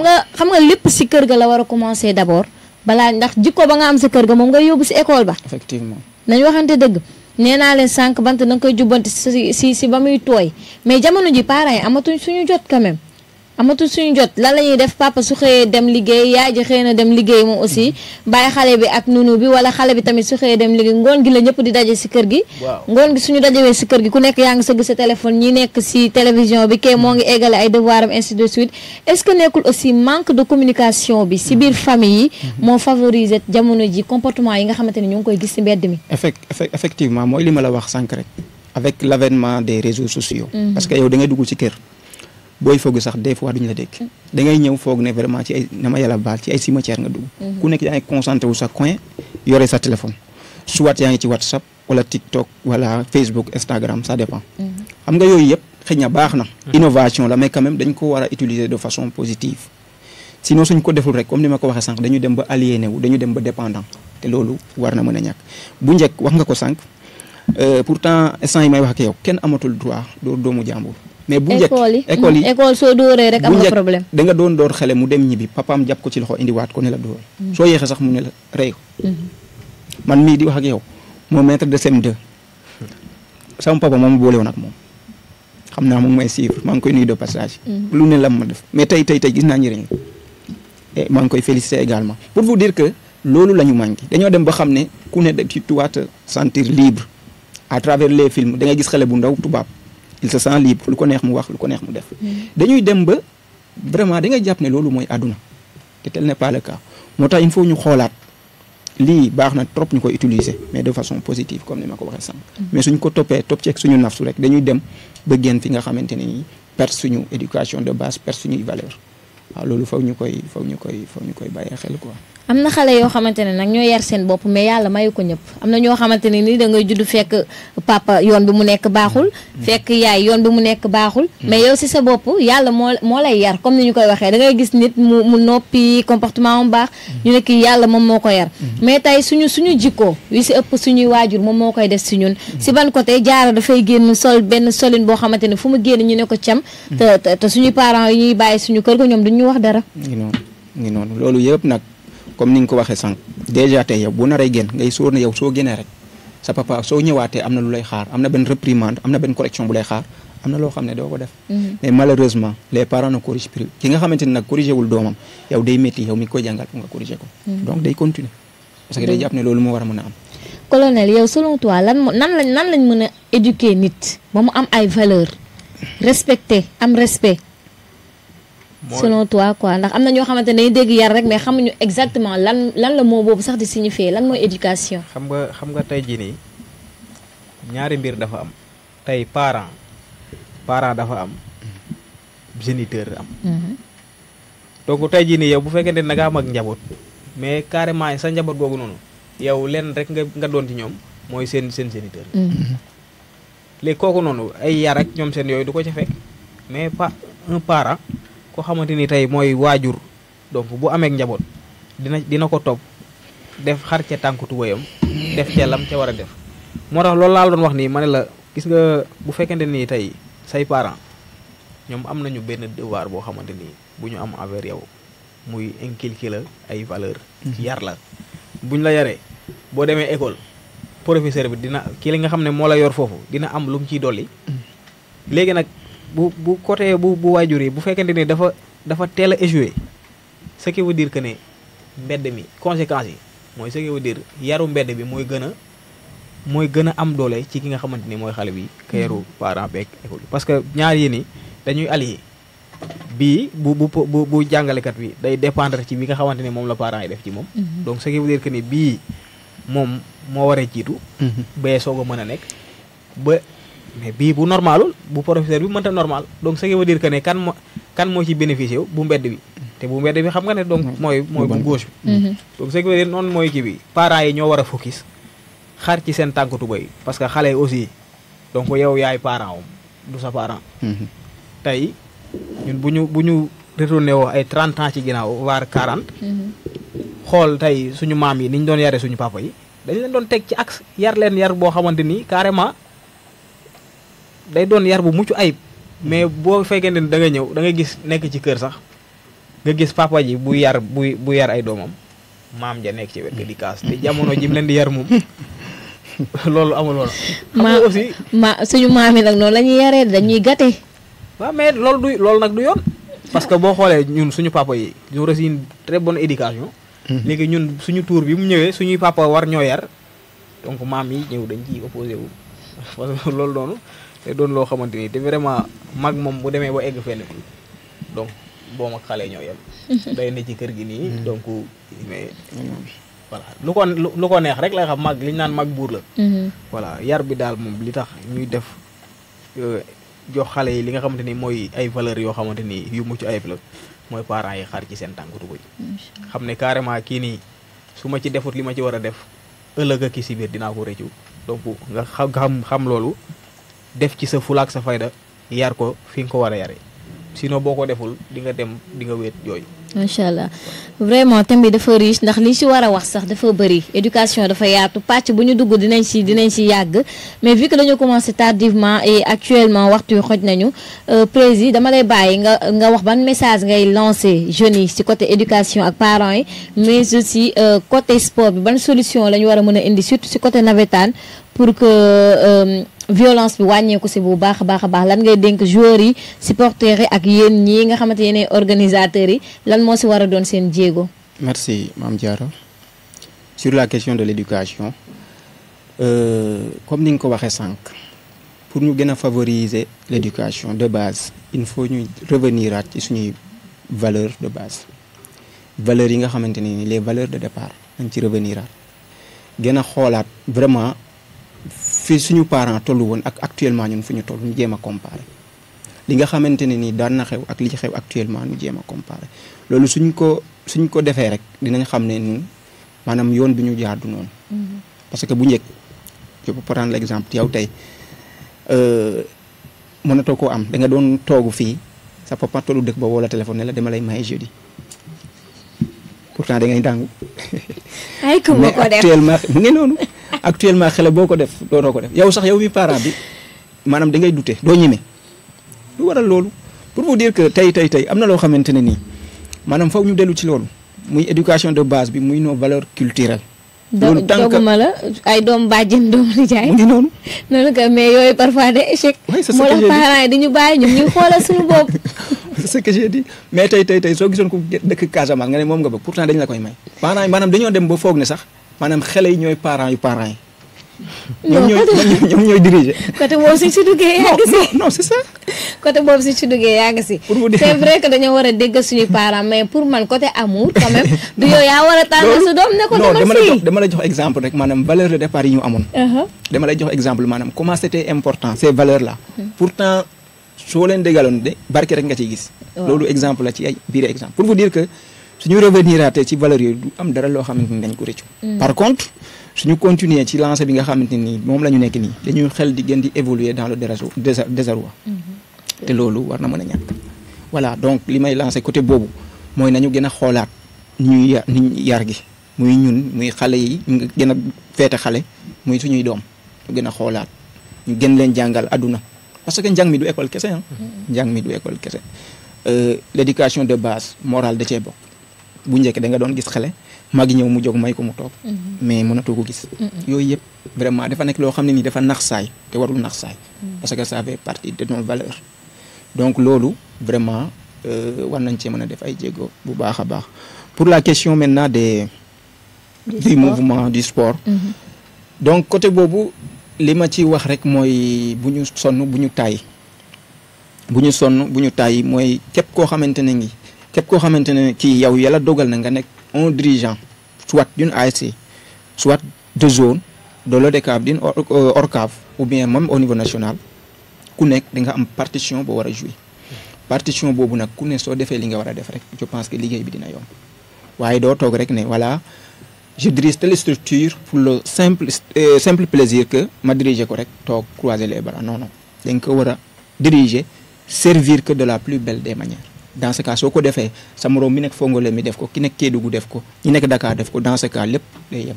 nga lépp si kër ga la war a commencer d'abord balaa ndax jikko ba nga am sa kër ga moom ngay yóbbu si école ba. effectivement nañ waxante dëgg. nee naa leen sànq bant da nga koy jubbanti si ba muy tooy mais jamono ji parents yi amatuñ suñu jot quand même amatuñ suñu jot lan la ñuy def papa su xëyee dem liggéey yaay ji xëy na dem liggéey moom aussi bàyyi xale bi ak nunu bi wala xale bi tamit su xëyee dem liggéey ngoon gi la ñëpp di daje si kër gi. ngoon gi suñu dajewee si kër gi ku nekk yaa ngi sëgg sa téléphone ñi nekk si télévision bi kay moo ngi eggale ay devoir am ainsi de suite est-ce que nekkul aussi manque de communication bi si biir famille yi moo favoriser jamono ji comportement yi nga xamante ni ñu ngi koy gis si mbedd mi. effectivement mooy li ma la wax sànq rek avec l'avènement des réseaux sociaux. parce que yow da ngay dugg ci kër. booy foog sax des fois duñu la dégg da ngay ñëw foog ne vraiment ci ay na ma yàlla baal ci ay cimetière nga dugg. ku nekk yaa ngi concentré wu sa coin yore sa téléphone soit yaa ngi ci WhatsApp wala TikTok wala Facebook Instagram ça dépend. xam nga yooyu yëpp xëy na baax na. innovation la mais quand même dañ ko war a utiliser de façon positive sinon suñ ko deful rek comme ni ma ko waxee sànq dañu dem ba aliéné wu dañu dem ba dépendant te loolu war na mën a ñàkk bu njëkk wax nga ko sànq pourtant instant yi may wax ak yow kenn amatul droit dóor doomu jàmbur. mais bu njëkk école soo dóoree rek am nga problème. da nga doon door xale mu dem ñibbi papaam jàpp ko ci loxo indiwaat ko ne la dóor. soo yéexee sax mu ne la rey ko. man mii di wax ak yow moo maître de CM2 sama papa moom boole woon ak moom xam naa moom may suivre maa ngi koy nuyu de passage. lu ne la ma def mais tey gis naa njëriñ et maa ngi koy féliciter également pour vous dire que loolu la ñu manqué dañoo dem ba xam ne ku ne tu dois te sentir libre à travers les films da ngay gis xale bu ndaw tubaab il se sent libre lu ko neex mu wax lu ko neex mu def. dañuy dem ba vraiment da ngay jàpp ne loolu mooy àdduna te tel n'est pas le cas moo tax il faut ñu xoolaat lii baax na trop ñu koy utiliser mais de façon positive comme ni ma ko waxee sànq. mais suñ ko topp ceeg suñu nafsu rek dañuy dem ba génn fi nga xamante ne nii perte suñu éducation de base perte suñuy valeur waaw loolu foog ñu koy bàyyee xel quoi. am na xale yoo xamante ne nag ñoo yar seen bopp mais yàlla mayu ko ñëpp am na ñoo xamante ne ni da ngay judd fekk papa yoon bi mu nekk baaxul fekk yaay yoon bi mu nekk baaxul mais yow si sa bopp yàlla moo lay yar comme ni ñu koy waxee da ngay gis nit mu noppi comportement mu baax ñu ne kii yàlla moom moo ko yar mais tey suñu jikko yu si ëpp suñuy waajur moom moo koy def si ñun si ban côté Diarra dafay génn sol benn solin boo xamante ne fu mu génn ñu ne ko cam te suñuy parents yi ñuy bàyyi suñu kër ga ñoom duñu wax dara ngi noonu loolu yëpp nag comme ni nga ko waxee sànq déjà tey yow bu naree génn ngay sóor ne yow soo génnee rek sa papa soo ñëwaatee am na lu lay xaar am na benn réprimande am na benn correction bu lay xaar am na loo xam ne doo ko def. mais malheureusement les parents ne corrigent plus ki nga xamante ne nag corrigé wul doomam yow day métti yow mi ko jàngal pour nga corrigé ko. donc day continuer parce que day jàpp ne loolu moo war a mën a am. colonel yow selon toi nan lañ mën a éduquer nit ba mu am ay valeurs respecter am respect. selon toi quoi ndax am na ñoo xamante ne dañuy dégg yar rek mais xamuñu exactement lan la mot boobu sax di signifier lan mooy éducation. xam nga tey jii nii ñaari mbir dafa am tey parent dafa am géniteur am. donc tey jii nii yow bu fekkee ne da nga am ak njaboot mais carrément sa njaboot googu noonu yow lenn rek nga doon ci ñoom mooy seen géniteur. léegi kooku noonu ay yar ak ñoom seen yooyu du ko ca fekk mais un parent. ko xamante ni tey mooy waajur donc bu amee njaboot dina ko topp def xar ca tànku tubéyam def ca lam ca war a def moo tax loolu laa doon wax nii ma ne la gis nga bu fekkente nii tey say parents ñoom am nañu benn devoir boo xamante ni bu ñu am envers yow muy inculquer la ay valeur yar la buñ la yaree boo demee école professeur bi dina kii li nga xam ne moo la yor foofu dina am lu mu ciy dolli léegi nag bu côté bu waajur yi bu fekkente ni dafa teel a échoué ce qui veut dire que ne mbedd mi conséquences yi mooy ce qui veut dire yaru mbedd bi mooy gën a am doole ci ki nga xamante ni mooy xale bi ka yaru parent beeg école parce que ñaar yi ni dañuy allié bii bu jàngalekat bi day dépendre ci bi nga xamante ni moom la parents yi def ci moom donc ce qui veut dire que ni bii moom moo waree jiitu bee soog a mën a nekk ba mais bii bu normalul bu professeur bi mënta normal donc ce qui veut dire que ne kan moo ci bénéficié wu bu mbedd bi te bu mbedd bi xam nga ne donc mooy bu gauche bi donc ce qui veut dire noonu mooy kii bi parents yi ñoo war a focus xar ci seen tànk tubéy parce que xale aussi donc yow yaay parent wam du sa parent tey ñun bu ñu retourné woo ay 30 ans ci ginnaaw voire 40 xool tey suñu maam yi ni ñu doon yare suñu papa yi dañ leen doon teg ci axe yar leen yar boo xamante ni carrément day doon yar bu mucc ayib mais boo fekkee ne da nga ñëw da nga gis nekk ci kër sax nga gis papa ji bu yar ay doomam maam ja nekk ci wet ga di kaas te jamono jim leen di yar moom loolu amul woon. aussi suñu maam yi nag noonu la ñuy yaree dañuy gâté. waaw mais loolu nag du yoon parce que boo xoolee ñun suñu papa yi ñu reçu une très bonne éducation. léegi ñun suñu tour bi mu ñëwee suñuy papa war ñoo yar donc maam yi ñëw dañ ciy opposé wu parce que loolu noonu. te doon loo xamante ni te vraiment mag moom bu demee ba egg fenn fii donc boom ak xale ñoo yem day ne ci kër gi nii donc mais voilà lu ko neex rek lay xam mag li ñu naan mag buur la voilà yar bi daal moom li tax ñuy def jox xale yi li nga xamante ni mooy ay valeurs yoo xamante ni yu mucc ayib la mooy parents yi xar ci seen tànk tubéy xam ne carrément kii nii su ma ci defut li ma ci war a def ëllëg ak ki si biir dinaa ko rëccu donc nga xam loolu def ci sa fulaak sa fayda yar ko fi nga ko war a yare sinon boo ko deful di nga dem di nga wéet yooyu macha allah vraiment thème bi dafa riche ndax li ci war a wax sax dafa bëri éducation dafa yaatu pàcc bu ñu dugg dinañ ci yàgg mais vu que dañoo commencé tardivement et actuellement waxtu yu xoj nañu président dama lay bàyyi nga wax ban message ngay lancé jeunes yi ci côté éducation ak parents yi mais aussi côté sport bi ban solution la ñu war a mën a indi surtout ci côté navétane pour que violence bi wàññeeku si bu baax a baax lan ngay dénk joueurs yi supporters yi ak yéen ñii nga xamante yéen organisateurs yi lan moo si war a doon seen jéego. Merci Mame Diarra sur la question de l'éducation comme ni nga ko waxee sànq pour ñu gën a favoriser l'éducation de base il faut ñu revenir aat ci suñuy valeurs de base valeurs yi nga xamante ni les valeurs de départ dañ ci revenir aat gën a xoolaat vraiment fi suñu parents tollu woon ak actuellement ñun fu ñu toll ñu jéem a comparer li nga xamante ne ni daan na xew ak li ci xew actuellement ñu jéem a comparer loolu suñ ko defee rek dinañ xam ne ñun maanaam yoon bi ñu jaar du noonu. parce que bu njëkk je peux prendre l'exemple yow tey mënatoo koo am da nga doon toogu fii sa papa tollu dëkk ba woo la téléphone ne la dama lay maye jeudi pourtant da ngay dàngu. ay ko mais actuellement mu ngi noonu. actuellement xale boo ko def dootoo ko def yow sax yow mi parent bi maanaam da ngay douter doo ñeme lu waral loolu pour vous dire que tey am na loo xamante ne nii maanaam foog ñu dellu ci loolu muy éducation de base bi muy nos valeurs culturelles. loolu doguma la ay doom bàjjen doom nijaay mu ngi noonu. noonu que mais yooyu parfois de échec. oui c'est ce moo que tax j'ai dit parents yi dañu bàyyi ñun ñuy xoolal suñu bopp. c'est ce que j'ai dit mais tey soo gisoon ko dëkk Casamance nga ne moom nga bëgg pourtant dañ la koy may. parents yi maanaam dañoo dem ba foog ne sax maanaam xale yi ñooy parents yi. ñoom ñooy diriger. côté boobu suñ si duggee yaa ngi si. non c'est ça. côté boobu suñ si duggee yaa ngi si. c'est vrai que dañoo war a dégg suñuy parents mais pour man côté amour quand même du yow yaa war a tànn sa doom ne ko dama si. dama la jox exemple rek maanaam valeur de départ yi ñu amoon. dama lay jox exemple maanaam comment c'était important ces valeurs là. pourtant soo leen déggaloon de barke rek nga ciy gis. loolu exemple la ci ay biir exemple pour vous dire que suñu revenir aatee ci valeurs yooyu du am dara loo xamante ni dañ ko rëccu. par contre suñu continuer ci lancé bi nga xamante ni moom la ñu nekk nii dañuy xel di gën di évoluer dans le désarroi. te loolu war na mën a ñàkk. voilà donc li may lancé côté boobu mooy nañu gën a xoolaat ni ñuy yar gi muy ñun muy xale yi ñu gën a feete xale muy suñuy doom ñu gën a xoolaat ñu gën leen jàngal àdduna parce que njàng mi du école kese ah. njàng mi du école kese l'éducation de base morale da cee bokk bu njëkk da nga doon gis xale magi ñëw mu jóg may ko mu toog mais mënatoo ko gis yooyu yëpp vraiment dafa nekk loo xam ne nii dafa nax saay te warul nax saay parce que ça fait partie de nos valeurs donc loolu vraiment war nañ cee mën a def ay jéego bu baax a baax pour la question maintenant du mouvement du sport donc côté boobu li ma ci wax rek mooy bu ñu sonn bu ñu tàyyi mooy képp koo xamante ne kii yow yàlla dogal na nga nekk un dirigeant soit d'une ASC soit de zone de l'ODCAV d'une ORCAV ou bien même au niveau national ku nekk da nga am partition boo war a jouer partition boobu nag ku ne soo defee li nga war a def rek je pense que liggéey bi dina yomb waaye doo toog rek ne voilà je dirige telle structure pour le simple plaisir que ma diriger ko rek toog croiser les bras non da nga ko war a diriger servir que de la plus belle des manières dans ce cas soo ko defee sa moroom mi nekk Fongolé mi def ko ki nekk Kédougou def ko ñi nekk Dakar def ko dans ce cas lépp day yem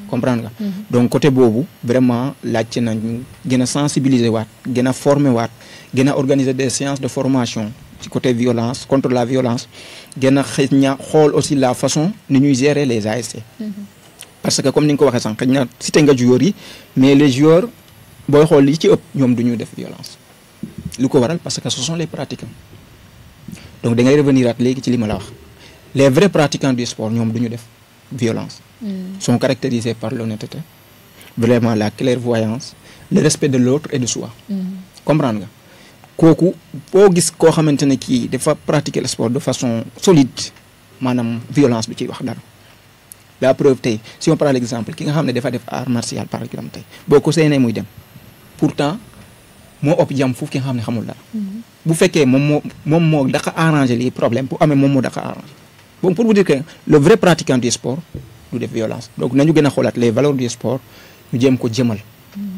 comprendre nga donc côté boobu vraiment laajte nañu gën a sensibiliser waat gën a former waat gën a organiser des séances de formation ci côté violence contre la violence gën a xëy na xool aussi la façon ni ñuy gérer les ASC parce que comme ni nga ko waxee sànq xëy na cité nga joueurs yi mais les joueurs booy xool li ci ëpp ñoom du ñu def violence lu ko waral parce que ce sont les pratiquants donc da ngay revenir at léegi ci li ma la wax les vrais pratiquants du sport ñoom du ñu def violence sont caractérisés par l'honnêteté vraiment la clairvoyance le respect de l'autre et de soi comprendre nga kooku boo gis koo xamante ne kii dafa pratiquer le sport de façon solide maanaam violence du ciy wax dara la preuve tey si on prend l'exemple ki nga xam ne dafa def art martial par exemple tey boo ko seenee muy dem pourtant moo ëpp jàmm foofu ki nga xam ne xamul dara bu fekkee moom moo dafa arranger lii problème bu amee moom moo dafa arranger bon pour vous dire que le vrai pratiquant du sport du def violence donc nañu gën a xoolaat les valeurs du sport ñu jéem ko jëmal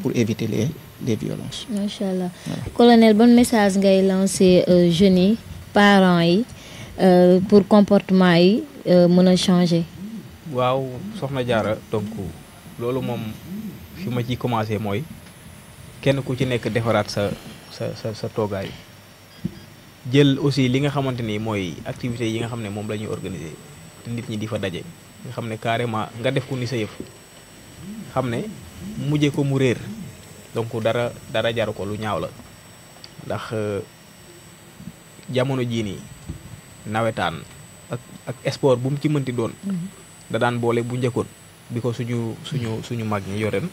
pour éviter les violences. macha allah colonel bon message ngay lancer jeunes yi parents yi pour comportement yi mën a changer. waaw soxna Diarra donc loolu moom fi ma ciy commencé mooy kenn ku ci nekk defaraat sa toogaay jël aussi li nga xamante ni mooy activités yi nga xam ne moom la ñuy organiser te nit ñi di fa daje nga xam ne carrément nga def ko ni sa yëf xam ne mujjee ko mu réer donc dara jaru ko lu ñaaw la ndax jamono jii nii nawetaan ak sport bu mu ci mënti doon da daan boole bu njëkkoon bi ko suñu mag ñi yoreen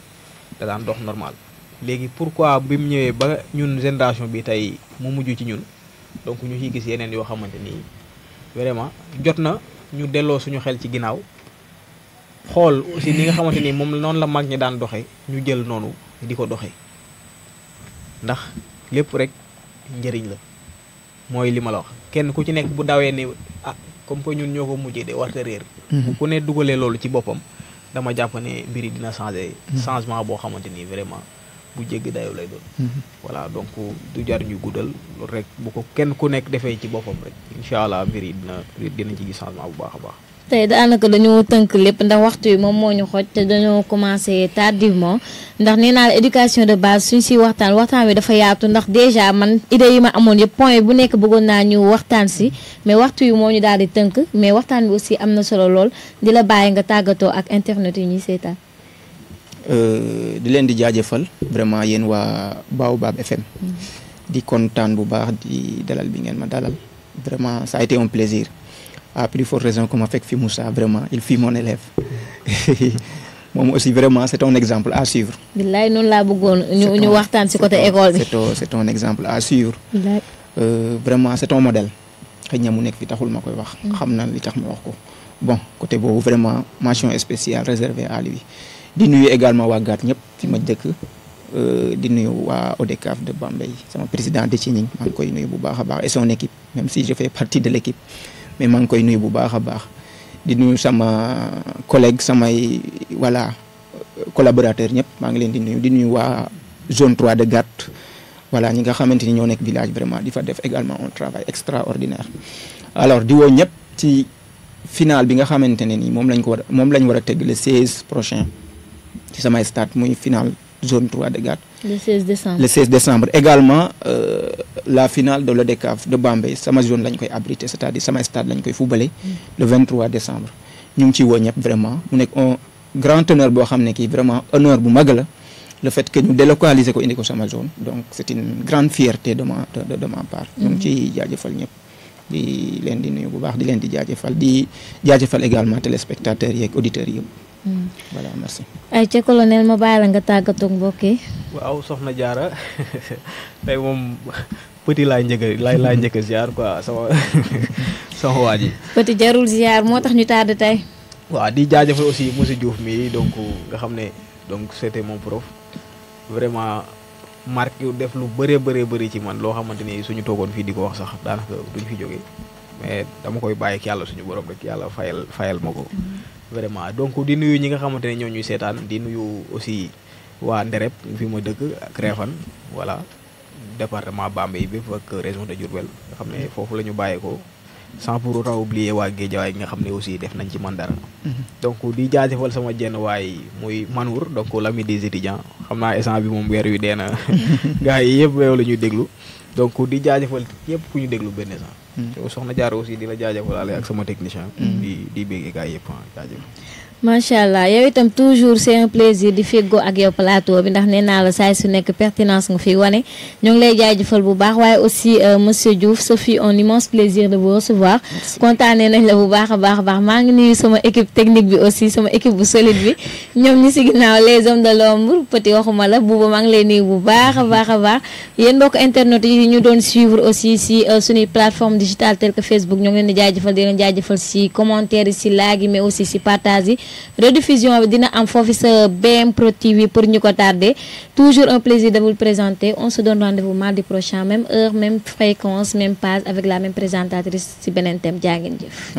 da daan dox normal léegi pourquoi bi mu ñëwee ba ñun génération bi tey mu mujj ci ñun donc ñu ciy gis yeneen yoo xamante ni vraiment jot na ñu delloo suñu xel ci ginnaaw xool aussi li nga xamante ni moom noonu la mag ñi daan doxee ñu jël noonu di ko doxee ndax lépp rek njëriñ la mooy li ma la wax kenn ku ci nekk bu dawee ni comme que ñun ñoo ko mujjee de warta réer ku ne dugalee loolu ci boppam dama jàpp ne mbir yi dina changement boo xamante ni vraiment bu jéggi dayoo lay doon voilà donc du jar ñu guddal loolu rek bu ko kenn ku nekk defee ci boppam rek incha allah mbir yi dina ci gis changement bu baax a baax. tey daanaka dañoo tënk lépp ndax waxtu yi moom moo ñu xoj te dañoo commencé tardivement ndax nee naa la éducation de base suñ si waxtaan wi dafa yaatu ndax déjà man idée yi ma amoon yëpp point bu nekk bëggoon naa ñu waxtaan si mais waxtu yi moo ñu daal di tënk mais waxtaan bi aussi am na solo lool di la bàyyi nga tàggatoo ak internet yi ñuy seetaan. di leen di jaajëfal vraiment yéen waa Baobab FM di kontaan bu baax di dalal bi ngeen ma dalal vraiment ça a été un plaisir. À plus forte raison que ma fekk fi Moussa vraiment il fut mon élève moom aussi vraiment c'est un exemple à suivre. billaay noonu laa bëggoon ñu waxtaan ci côté école bi. c'est un exemple à suivre. vraiment c'est un modèle. xëy na mu nekk fi taxul ma koy wax. xam na li tax ma wax ko. bon côté boobu vraiment mention spéciale réservée à lui. di nuyu également waa Gaat ñëpp fi ma dëkk di nuyu waa ODCAV de Bambey sama président de Thining maa ngi koy nuyu bu baax a baax et son équipe même si je fais partie de l'équipe. mais maa ngi koy nuyu bu baax a baax di nuyu sama collègue samay voilà collaborateur ñëpp maa ngi leen di nuyu waa zone 3 de Gat voilà ñi nga xamante ni ñoo nekk village vraiment di fa def également un travail extraordinaire. alors di woo ñëpp ci final bi nga xamante ne ni moom lañ war a teg le 16 prochain ci samay stade muy final zone 3 de Gat. le 16 décembre le 16 décembre également la finale de l'ODCAV de Bambey sama zone lañ koy abriter c'est-à-dire sama stade lañ koy footballé le 23 décembre ñu ngi ciy woo ñëpp vraiment mu nekk un grand honneur boo xam ne kii vraiment honneur bu mag la le fait que ñu délocaliser ko indi ko sama zone donc c'est une grande fierté de ma part. ñu ngi ciy jaajëfal ñëpp di leen di nuyu bu baax di leen di jaajëfal également téléspectateurs yi ak auditeurs yi yëpp. voilà merci. ay ca colonel ma bàyyi la nga tàggatoo mbokk yi. waaw soxna Diarra tey moom petit laay njëkk a ziar quoi sama waa ji. petit jarul ziar moo tax ñu tardé tey. waaw di jaajëfal aussi monsieur Diouf mi donc nga xam ne donc c'était mon prof vraiment marqué def lu bëri ci man loo xamante ni suñu toogoon fii di ko wax sax daanaka duñ fi jógee mais dama koy bàyyi ak yàlla suñu borom rek yàlla fayal ma ko. vraiment donc di nuyu ñi nga xamante ne ñoo ñuy seetaan di nuyu aussi waa Ndereb fi ma dëkk ak Réfane voilà département Bambey bépp ak région de Diourbel nga xam ne foofu la ñu bàyyeekoo sans pour autant oublier waa Guédiawaye nga xam ne aussi def nañ ci man dara. donc di jaajëfal sama jenn waay muy Manour donc l'ami des étudiants xam naa instant bi moom weer wi dee na gars yi yëpp yow la ñuy déglu donc di jaajëfal yëpp ku ñu déglu benn instant. soxna Diarra aussi di la jaajëfal ak sama technicien. di bégg gars yëpp jaajëf. macha allah yow itam toujours c'est un plaisir di feggoo ak yow plateau bi ndax nee naa la saay su nekk pertinence nga fi wane ñoo ngi lay jaajëfal bu baax waaye aussi monsieur Diouf ce fut un immense plaisir de vous recevoir. kontaanee nañ la bu baax a baax maa ngi nuyu sama équipe technique bi aussi sama équipe bu solide bi ñoom ñi si ginnaaw les hommes de l'ombre petit waxuma la buuba maa ngi lay nuyu bu baax a baax yéen mbokk internet yi ñu doon suivre aussi si suñuy plateforme digitale tel que Facebook ñoo ngi leen di jaajëfal di leen jaajëfal si commentaire yi si like yi mais aussi si partage yi. rediffusion bi dina am foofu sa BM Pro TV pour ñu ko tardé toujours un plaisir de vous le présenter on se donne rendez-vous mardi prochain même heure même fréquence même page avec la même présentatrice ci beneen thème jaa ngeen jëf.